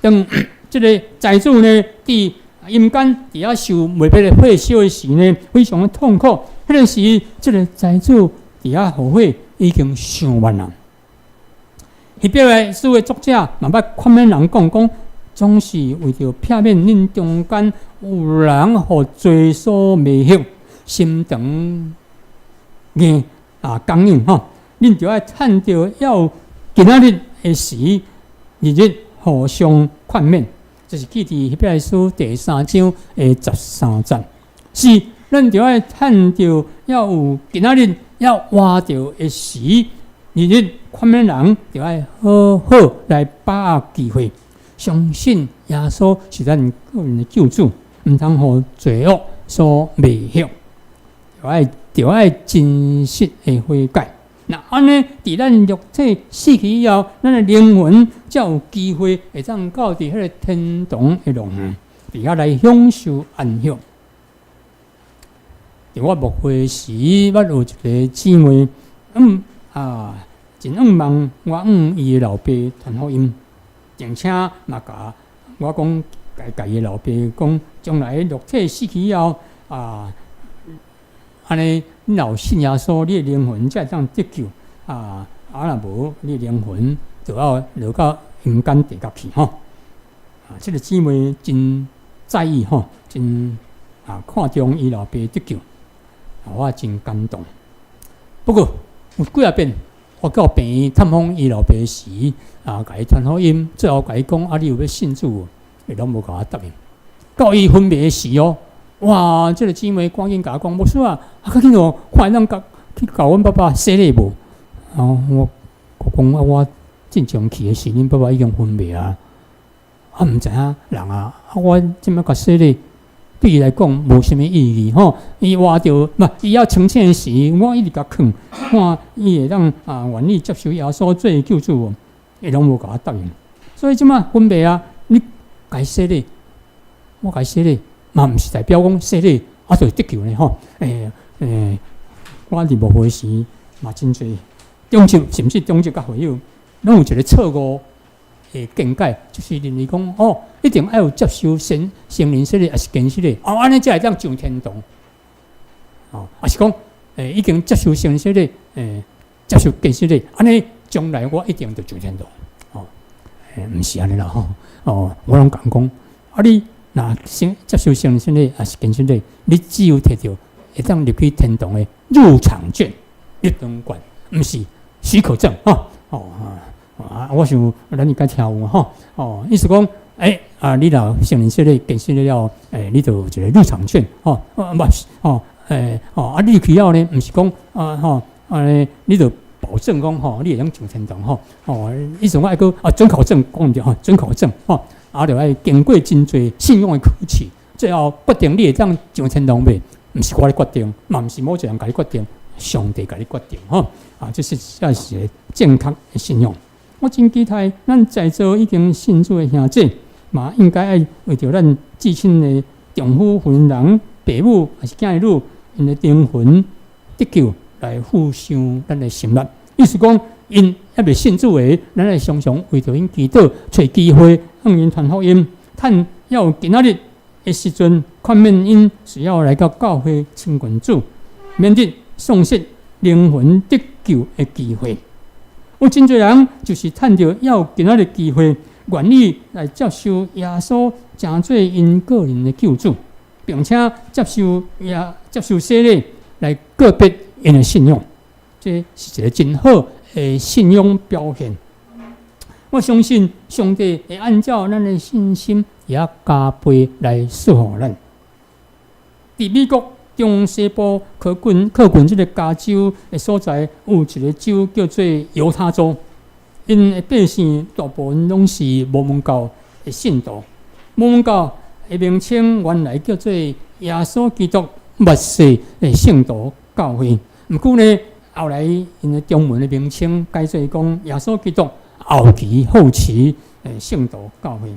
當這个財主呢，佇陰間佇遐受袂滅的火燒的時呢，非常的痛苦。彼个時，這个財主佇遐後悔已經傷晚啦。希伯來書的作者嘛捌勸勉人講講，總是為著避免恁中間有人予罪所迷惑，心腸硬啊剛硬吼，恁著愛趁著猶有今仔日的時，日日互相勸勉。這是記佇希伯來書第3章的13節。是，咱著愛趁著猶有今仔日猶活著的時，日日勸勉人，著愛好好來把握機會，相信耶穌是咱個人的救主，毋通予罪惡所迷惑，著愛真實的悔改。若按呢，佇咱肉體死去以後，咱的靈魂才有機會會當到佇彼个天堂的樂園，佇遐來享受安息。佇我牧會時，捌有一个姊妹，真向望我向伊的老爸傳福音，並且嘛共我講，共伊的老爸講，將來肉體死去以後，啊，按呢，你若有信耶穌，你的靈魂才會當得救啊！啊，若無，你的靈魂就要落到陰間地獄去吼。啊，這个姊妹真在意吼，真啊看重伊老爸得救，啊，我真感動。不過有幾仔遍，我到病院探訪伊老爸時，啊，共伊傳福音，最後共伊講：啊，你有欲信主無？伊攏無共我答應。到伊昏迷時哦，哇！這个姊妹趕緊共我講，牧師啊，啊，較緊哦，看會當共去共阮爸爸洗禮無？然後我講啊，我進前去的時，恁爸爸已經昏迷啊，啊，毋知影人啊，啊，我這擺共洗禮，對伊來講無啥物意義吼。伊活著，毋，伊猶清醒時，我一直共勸，看伊會當啊願意接受耶穌做救主無？伊攏無共我答應。所以這馬分別啊，你共伊洗禮，我共伊洗禮，嘛毋是代表講洗禮啊就會得救呢吼。我佇牧會時嘛真濟長執，甚至長執佮會友，攏有一個錯誤的見解，就是認為講哦，一定愛有接受聖聖靈洗禮，抑是堅洗禮，哦，按呢才會當上天堂。哦，抑是講，已經接受聖靈洗禮，接受堅洗禮，按呢將來我一定就上天堂。哦，毋是按呢啦吼。哦，我攏共講，啊你若先接受聖靈洗禮，抑是堅洗禮，你只有摕著會當入去天堂的入場券、入場券，毋是許可證。吼。哦啊，我想咱應該聽有吼。哦，意思講，啊，你若聖靈洗禮、堅洗禮了，你就有一個入場券，吼，啊，毋是，吼，哦，啊，你入去了呢，毋是講，啊，吼，按呢，你就保證講，吼，你會當上天堂，吼，哦，意思我愛閣啊，准考證講毋對吼，准考證，吼，啊，就愛經過真濟信仰的考試，最後決定你會當上天堂袂？毋是我咧決定，嘛毋是某一個人共你決定，上帝共你決定，吼，啊，這是個正確的信仰。我真期待咱在座已經信主的兄弟，嘛應該愛為著咱至親的丈夫、夫人、爸母，抑是囝兒女，𪜶的靈魂得救來付上咱的心力。意思講，𪜶猶未信主的，咱愛常常為著𪜶祈禱，揣機會向𪜶傳福音。趁猶有今仔日的時陣，勸勉𪜶需要來到教會親近主，免得喪失靈魂得救的機會。有真濟人就是趁著猶有今仔日機會，願意來接受耶穌，成做𪜶個人的救主，並且接受洗禮來告別𪜶的信仰。這是一個真好的信仰表現。我相信上帝會按照咱的信心，也加倍來賜予咱。佇美國中西部靠近這个加州的所在，有一个州叫做猶他州。𪜶的百姓大部分攏是摩門教的信徒。摩門教的名稱原來叫做耶穌基督末世的聖徒教會，毋過呢，後來𪜶的中文的名稱改做講耶穌基督後期後期的聖徒教會。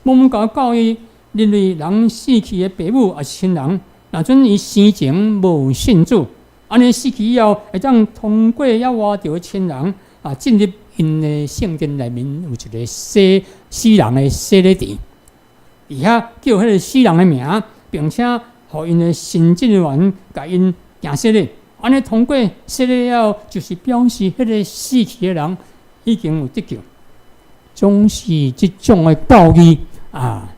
摩門教教義認為人死去的爸母抑是親人，若準伊生前無信主，按呢死去以後，會當通過猶活著的親人啊，進入𪜶的聖殿內面有一個洗死人的洗禮池，佇遐叫彼个死人的名，並且予𪜶的神職人員共𪜶行洗禮。按呢通過洗禮了後，就是表示彼个死去的人已經有得救。總是這種的教義啊，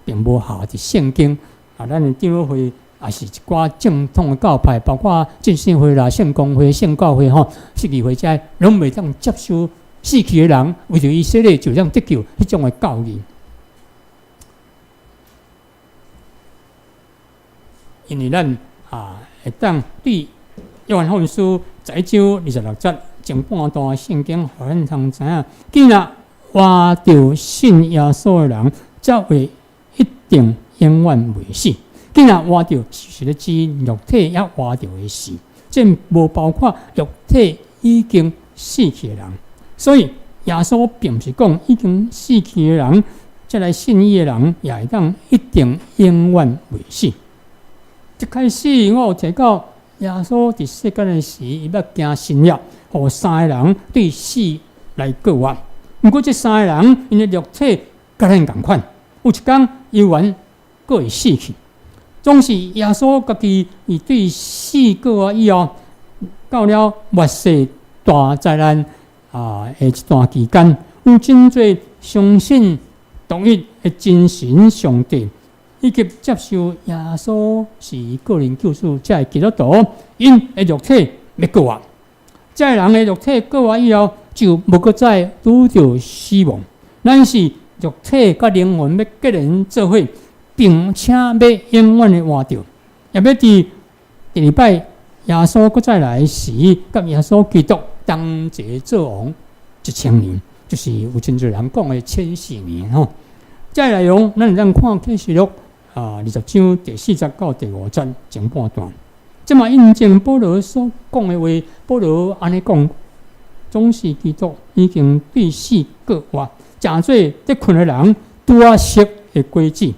並無下佇聖經啊，咱的長老會。也是一寡正統的教派，包括浸信會啦、聖公會、聖教會吼、十二會遮，攏袂當接受死去的人為著伊洗禮就當得救彼種的教義。因為咱啊會當對約翰福音書11章26節前半段聖經，予咱通知影，既若活著信耶穌的人，才會一定永遠袂死。既若活著，是咧指肉體猶活著的時，這無包括肉體已經死去的人。所以耶穌並毋是講已經死去的人，才來信伊的人，也會當一定永遠袂死。一開始我有提到耶穌佇世間的時，伊捌行神蹟，予三个人對死來過活。毋過這三个人，𪜶的肉體佮咱仝款，有一工猶原閣會死去。總是耶穌家己，伊對死過活以後，到了末世大災難啊的一段期間，有真濟相信獨一的真神上帝，以及接受耶穌是伊個人救主，這个基督徒，𪜶的肉體欲過活。這个人的肉體過活以後，就無閣再拄著死亡。咱是肉體佮靈魂欲結連做伙。並且欲永遠的活著，也欲佇第二擺耶穌閣再來時，佮耶穌基督同齊做王1000年，就是有真濟人講的千禧年吼。這个內容，咱會當看啟示錄啊。20章第四節到第五節前半段。這嘛印證保羅所講的話，保羅按呢講，總是基督已經對死過活，成做佇睏的人拄仔熟的果子。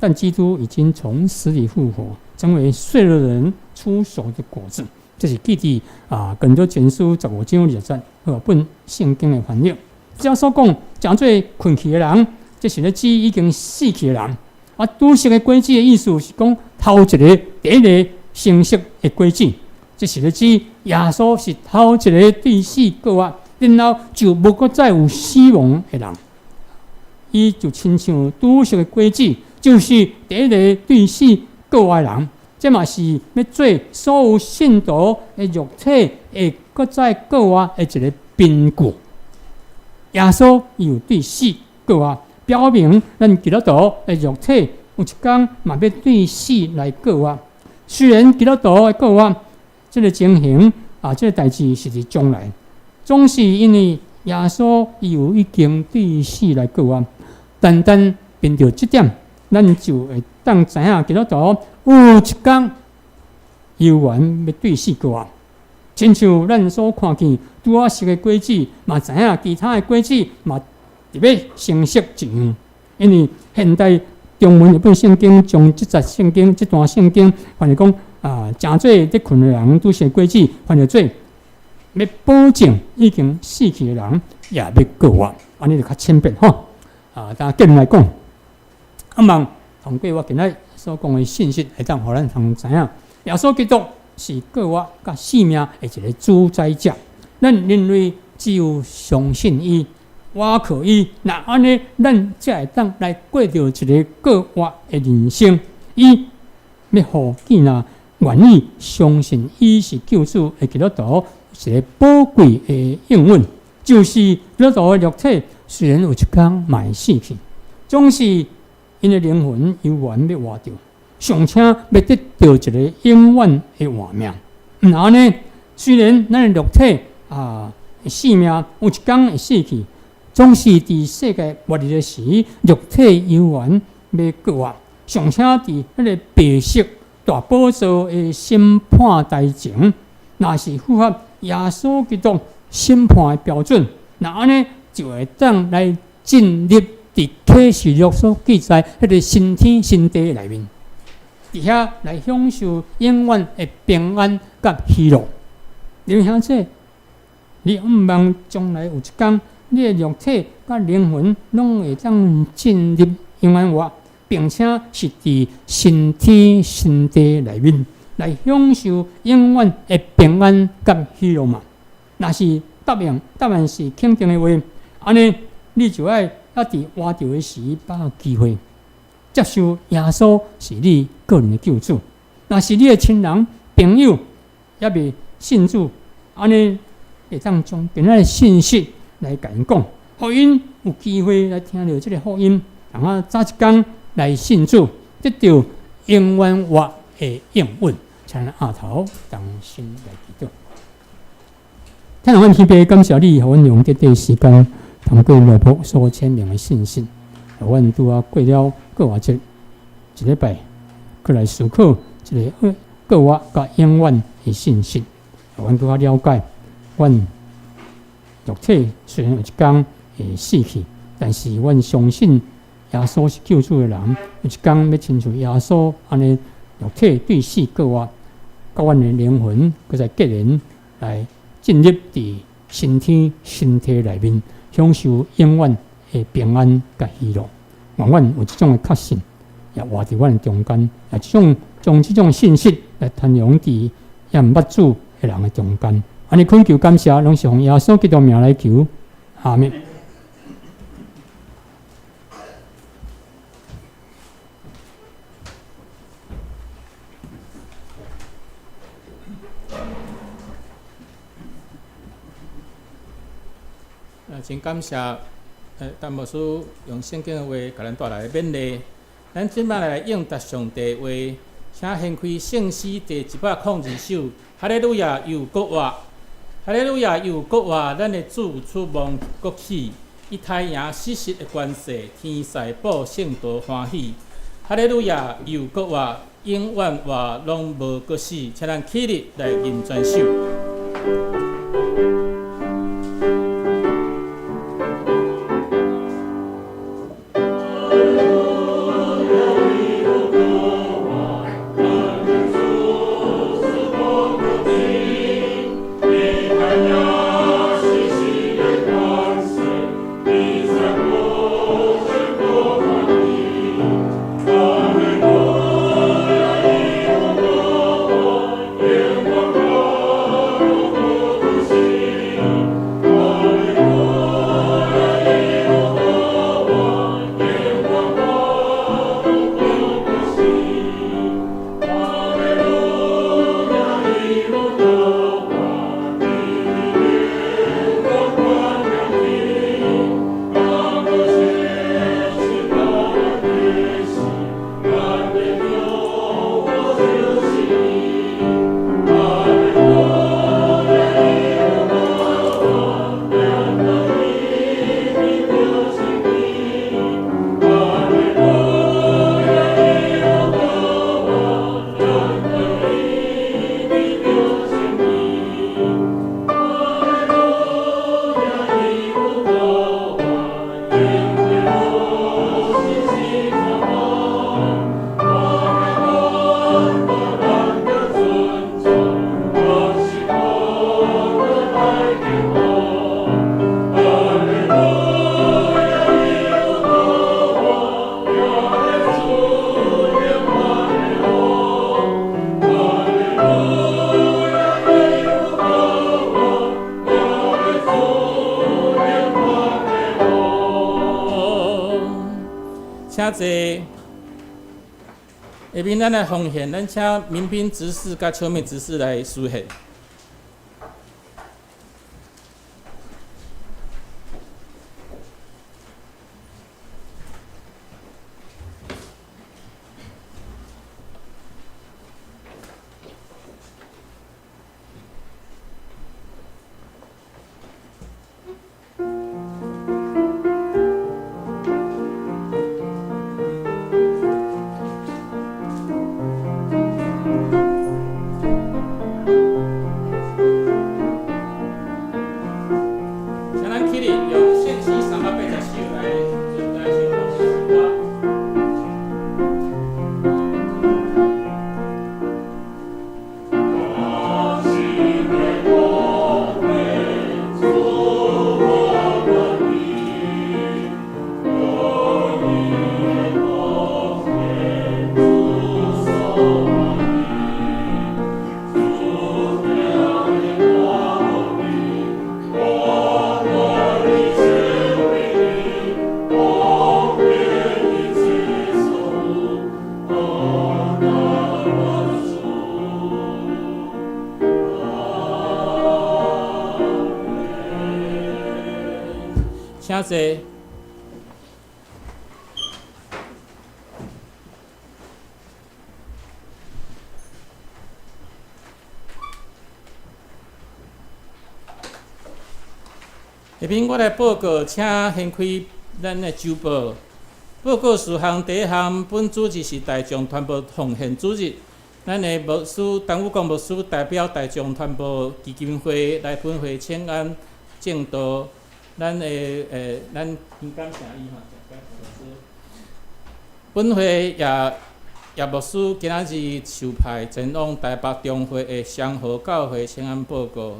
但基督已經從死裡復活，成為睡了人初熟的果子。這是記佇哥林多前書15章20節和合本聖經的翻譯。這所講，成做睏去的人，這是咧指已經死去的人。啊，拄熟的果子的意思是講，頭一个第一个成熟的果子，這是咧指耶穌是頭一个對死過活，然後就無閣再有死亡的人。伊就親像拄熟的果子，就是第一个對死過活的人。這嘛是欲做所有信徒的肉體會閣再過活的一个憑據。耶穌伊有對死過活，表明咱基督徒的肉體有一天嘛欲對死來過活。雖然基督徒的過活，這个情形啊，這个代誌是佇將來，總是因為耶穌伊有已經對死來過活，單單憑著這點，咱就會當知影基督徒有一天猶原欲對死過活。親像咱所看見拄仔熟的果子，嘛知影其他的果子嘛佇欲成熟一樣。因為現代中文譯本聖經將這節聖經、這段聖經翻譯講啊，成做佇睏的人拄熟果子，翻譯做欲保證已經死去的人也欲過活，按呢就較淺白吼。啊，但結論來講，啊望通過我今仔所講的信息，會當予咱通知影，耶穌基督是過活佮生命的一个主宰者。咱人類只有相信伊，倚靠伊，若按呢，咱才會當來過著一个過活的人生。伊欲予見若願意相信伊是救主的基督徒，一个寶貴的應允，就是基督徒的肉體雖然有一天嘛會死去，總是𪜶的靈魂猶原欲活著，尚且欲得著一个永遠的活命。毋按呢，雖然咱的肉體啊，生命有一天會死去，總是佇世界末日的時，肉體猶原欲過活，尚且佇彼个白色大寶座的審判台前，若是符合耶穌基督審判的標準，若按呢就會當來進入佇啟示錄所記載彼个新天新地內面，佇遐來享受永遠的平安佮喜樂。弟兄姊妹，你毋望將來有一天，你的肉體佮靈魂攏會當進入永遠活，並且是佇新天新地內面來享受永遠的平安佮喜樂嘛？若是答應，答案是肯定的話，按呢你就愛猶佇活著的時把握機會，接受耶穌是你個人的救主。若是你的親人朋友猶未信主，按呢會當將今仔的信息來共𪜶講，予𪜶有機會來聽著這个福音，通啊早一工來信主，得著永遠活的應允。請咱阿頭同心來祈禱。天父，阮天父，感謝你，予阮用短短時間，通過羅卜所簽名的信息，予阮拄仔過了過活節一禮拜，閣來思考這个過活佮永遠的信息，予阮閣較了解，阮肉體雖然有一天會死去，但是阮相信耶穌是救主的人，有一天欲親像耶穌按呢肉體對死過活，佮阮的靈魂閣再結連來進入佇新天新地內面，享受永遠的平安佮喜樂。願阮有這種的確信，也活佇阮的中間，也這種將這種信息來傳揚佇猶毋捌主的人的中間。按呢懇求感謝，攏是奉耶穌基督名來求，阿們。
真感謝，陳牧師用聖經的話，共咱帶來勉勵。咱這擺來應答上帝話，請掀開聖詩第102首。哈利路亞，又復活！哈利路亞，又復活！咱的主出亡國起，伊抬贏死實的權勢，天使報聖徒歡喜。哈利路亞，又閣活，永遠活，攏無閣死。請咱起立來認全首。請坐。下面咱來奉獻，咱請民兵執事佮秋妹執事來司獻。請咱起立，用聖詩380首來來唱奉獻詩歌。請坐。下面我來報告，請掀開咱的週報。報告事項第一項，本主日是大眾傳播奉獻主日。咱的牧師陳武光牧師代表大眾傳播基金會來本會請安證道。咱的咱真感謝伊吼，本會葉葉牧師今仔日受派前往台北中會的雙和教會請安報告。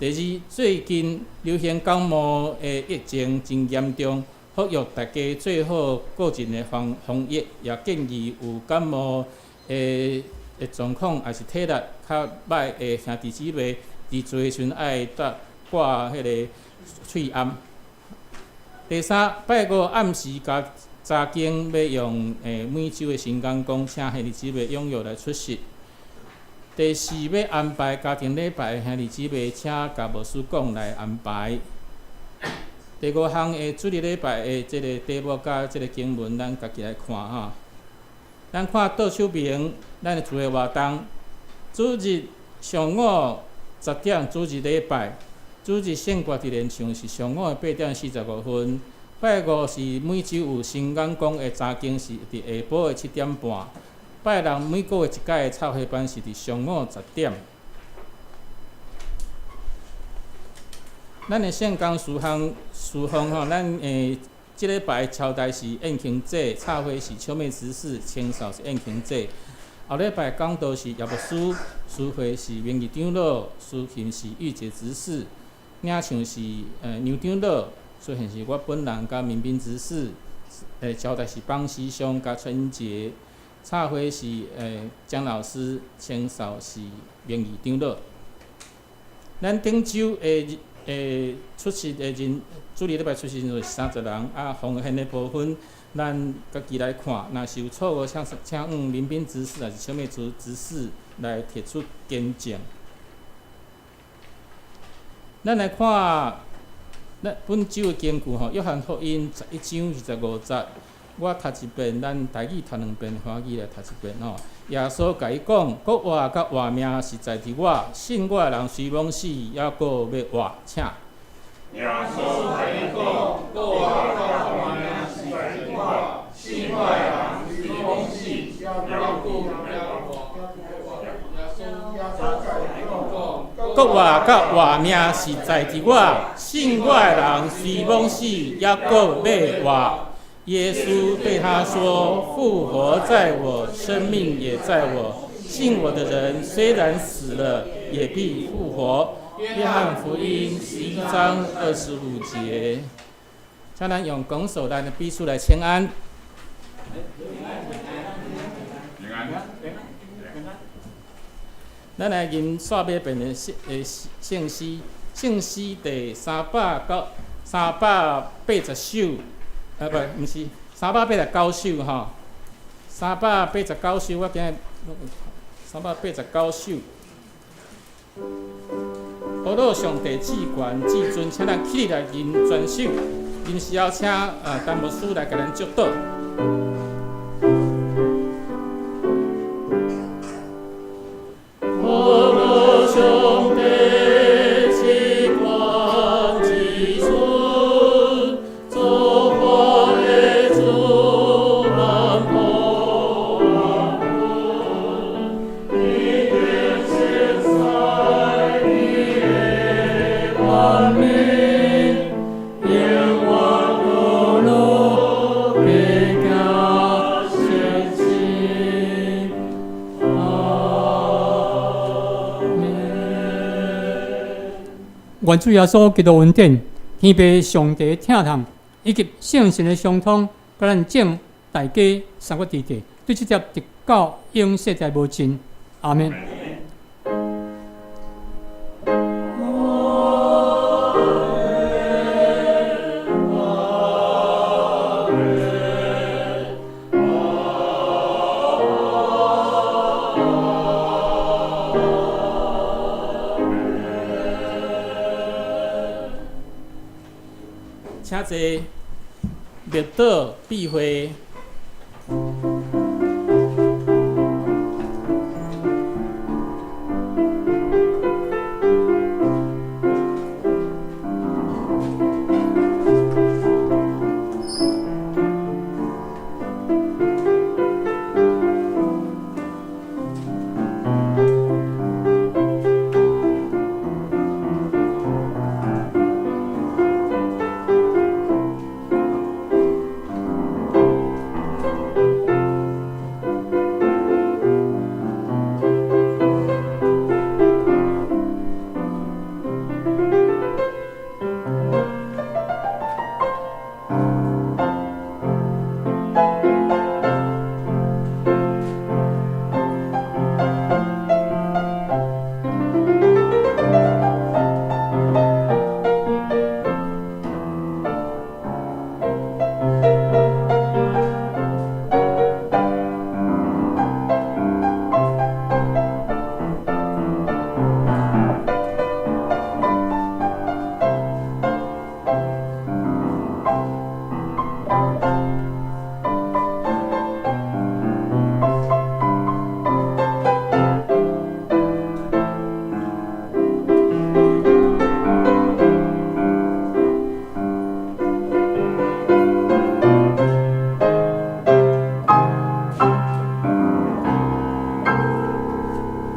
第二，最近流行感冒的疫情真嚴重，呼籲大家做好個人的防疫，也建議有感冒的狀況，抑是體力較歹的兄弟姊妹，佇做的時陣愛戴掛彼个喙罨。第三，拜五暗時共查經欲用每週的新講講，請兄弟姊妹踴躍來出席。第四，欲安排家庭禮拜的兄弟姊妹，請共牧師講來安排。第五項的主日禮拜的這个題目佮這个經文，咱家己來看吼。咱看倒手邊，咱的聚會活動，主日上午10點主日禮拜，主日聖歌佇連唱是上午的8點45分，拜五是每周有新眼光的查经，是伫下晡的7点半。拜六每个月一摆的插花班是伫上午10点。咱的圣工事项事项吼，咱这礼拜超代是燕庆姐，插花是秋妹执事，清扫是燕庆姐。后礼拜讲道是叶牧师，司会是名誉长老，司琴是玉洁执事，领唱是杨长老，出现是我本人佮民兵执事，交代是邦师兄佮春杰，插花是江老师，清扫是名誉长老。咱顶周的出席的人，主日礼拜出席人数是30人，啊，奉献的部分，咱家己来看，若是有错误，请向民兵执事，抑是小妹执事来提出更正。咱来看，咱本周的经句吼，约翰福音11章25节，我读一遍，咱台语读两遍，华语来读一遍吼。耶稣共伊讲：复活佮活命是在伫我，信我的人虽罔死，犹阁欲活。请。
耶稣共伊讲：复活佮活命是在伫我，信我的人虽罔死，犹阁欲活。
复活佮活命是在伫我，信我的人虽罔死，犹阁欲活。耶稣对他说：复活在我，生命也在我。信我的人，虽然死了，也必复活。约翰福音11章25节。请咱用拱手来彼此来请安。
平安。
咱来吟煞尾遍的圣诗，圣诗第380首，啊不，毋是389首吼，389首，我今日389首。阿罗上帝至悬至尊，请咱起来吟全首。临时要请陈牧师来共咱祝祷。阿罗上帝至悬至尊，造化的主万普万普，一定熟悉你的万民，永远阿罗必行神迹。阿门。
愿主耶稣基督恩典、天父上帝疼痛，以及圣神的相通，佮咱众大家三个弟弟，对这节直到永世代无尽。阿们。
请坐，默祷闭会。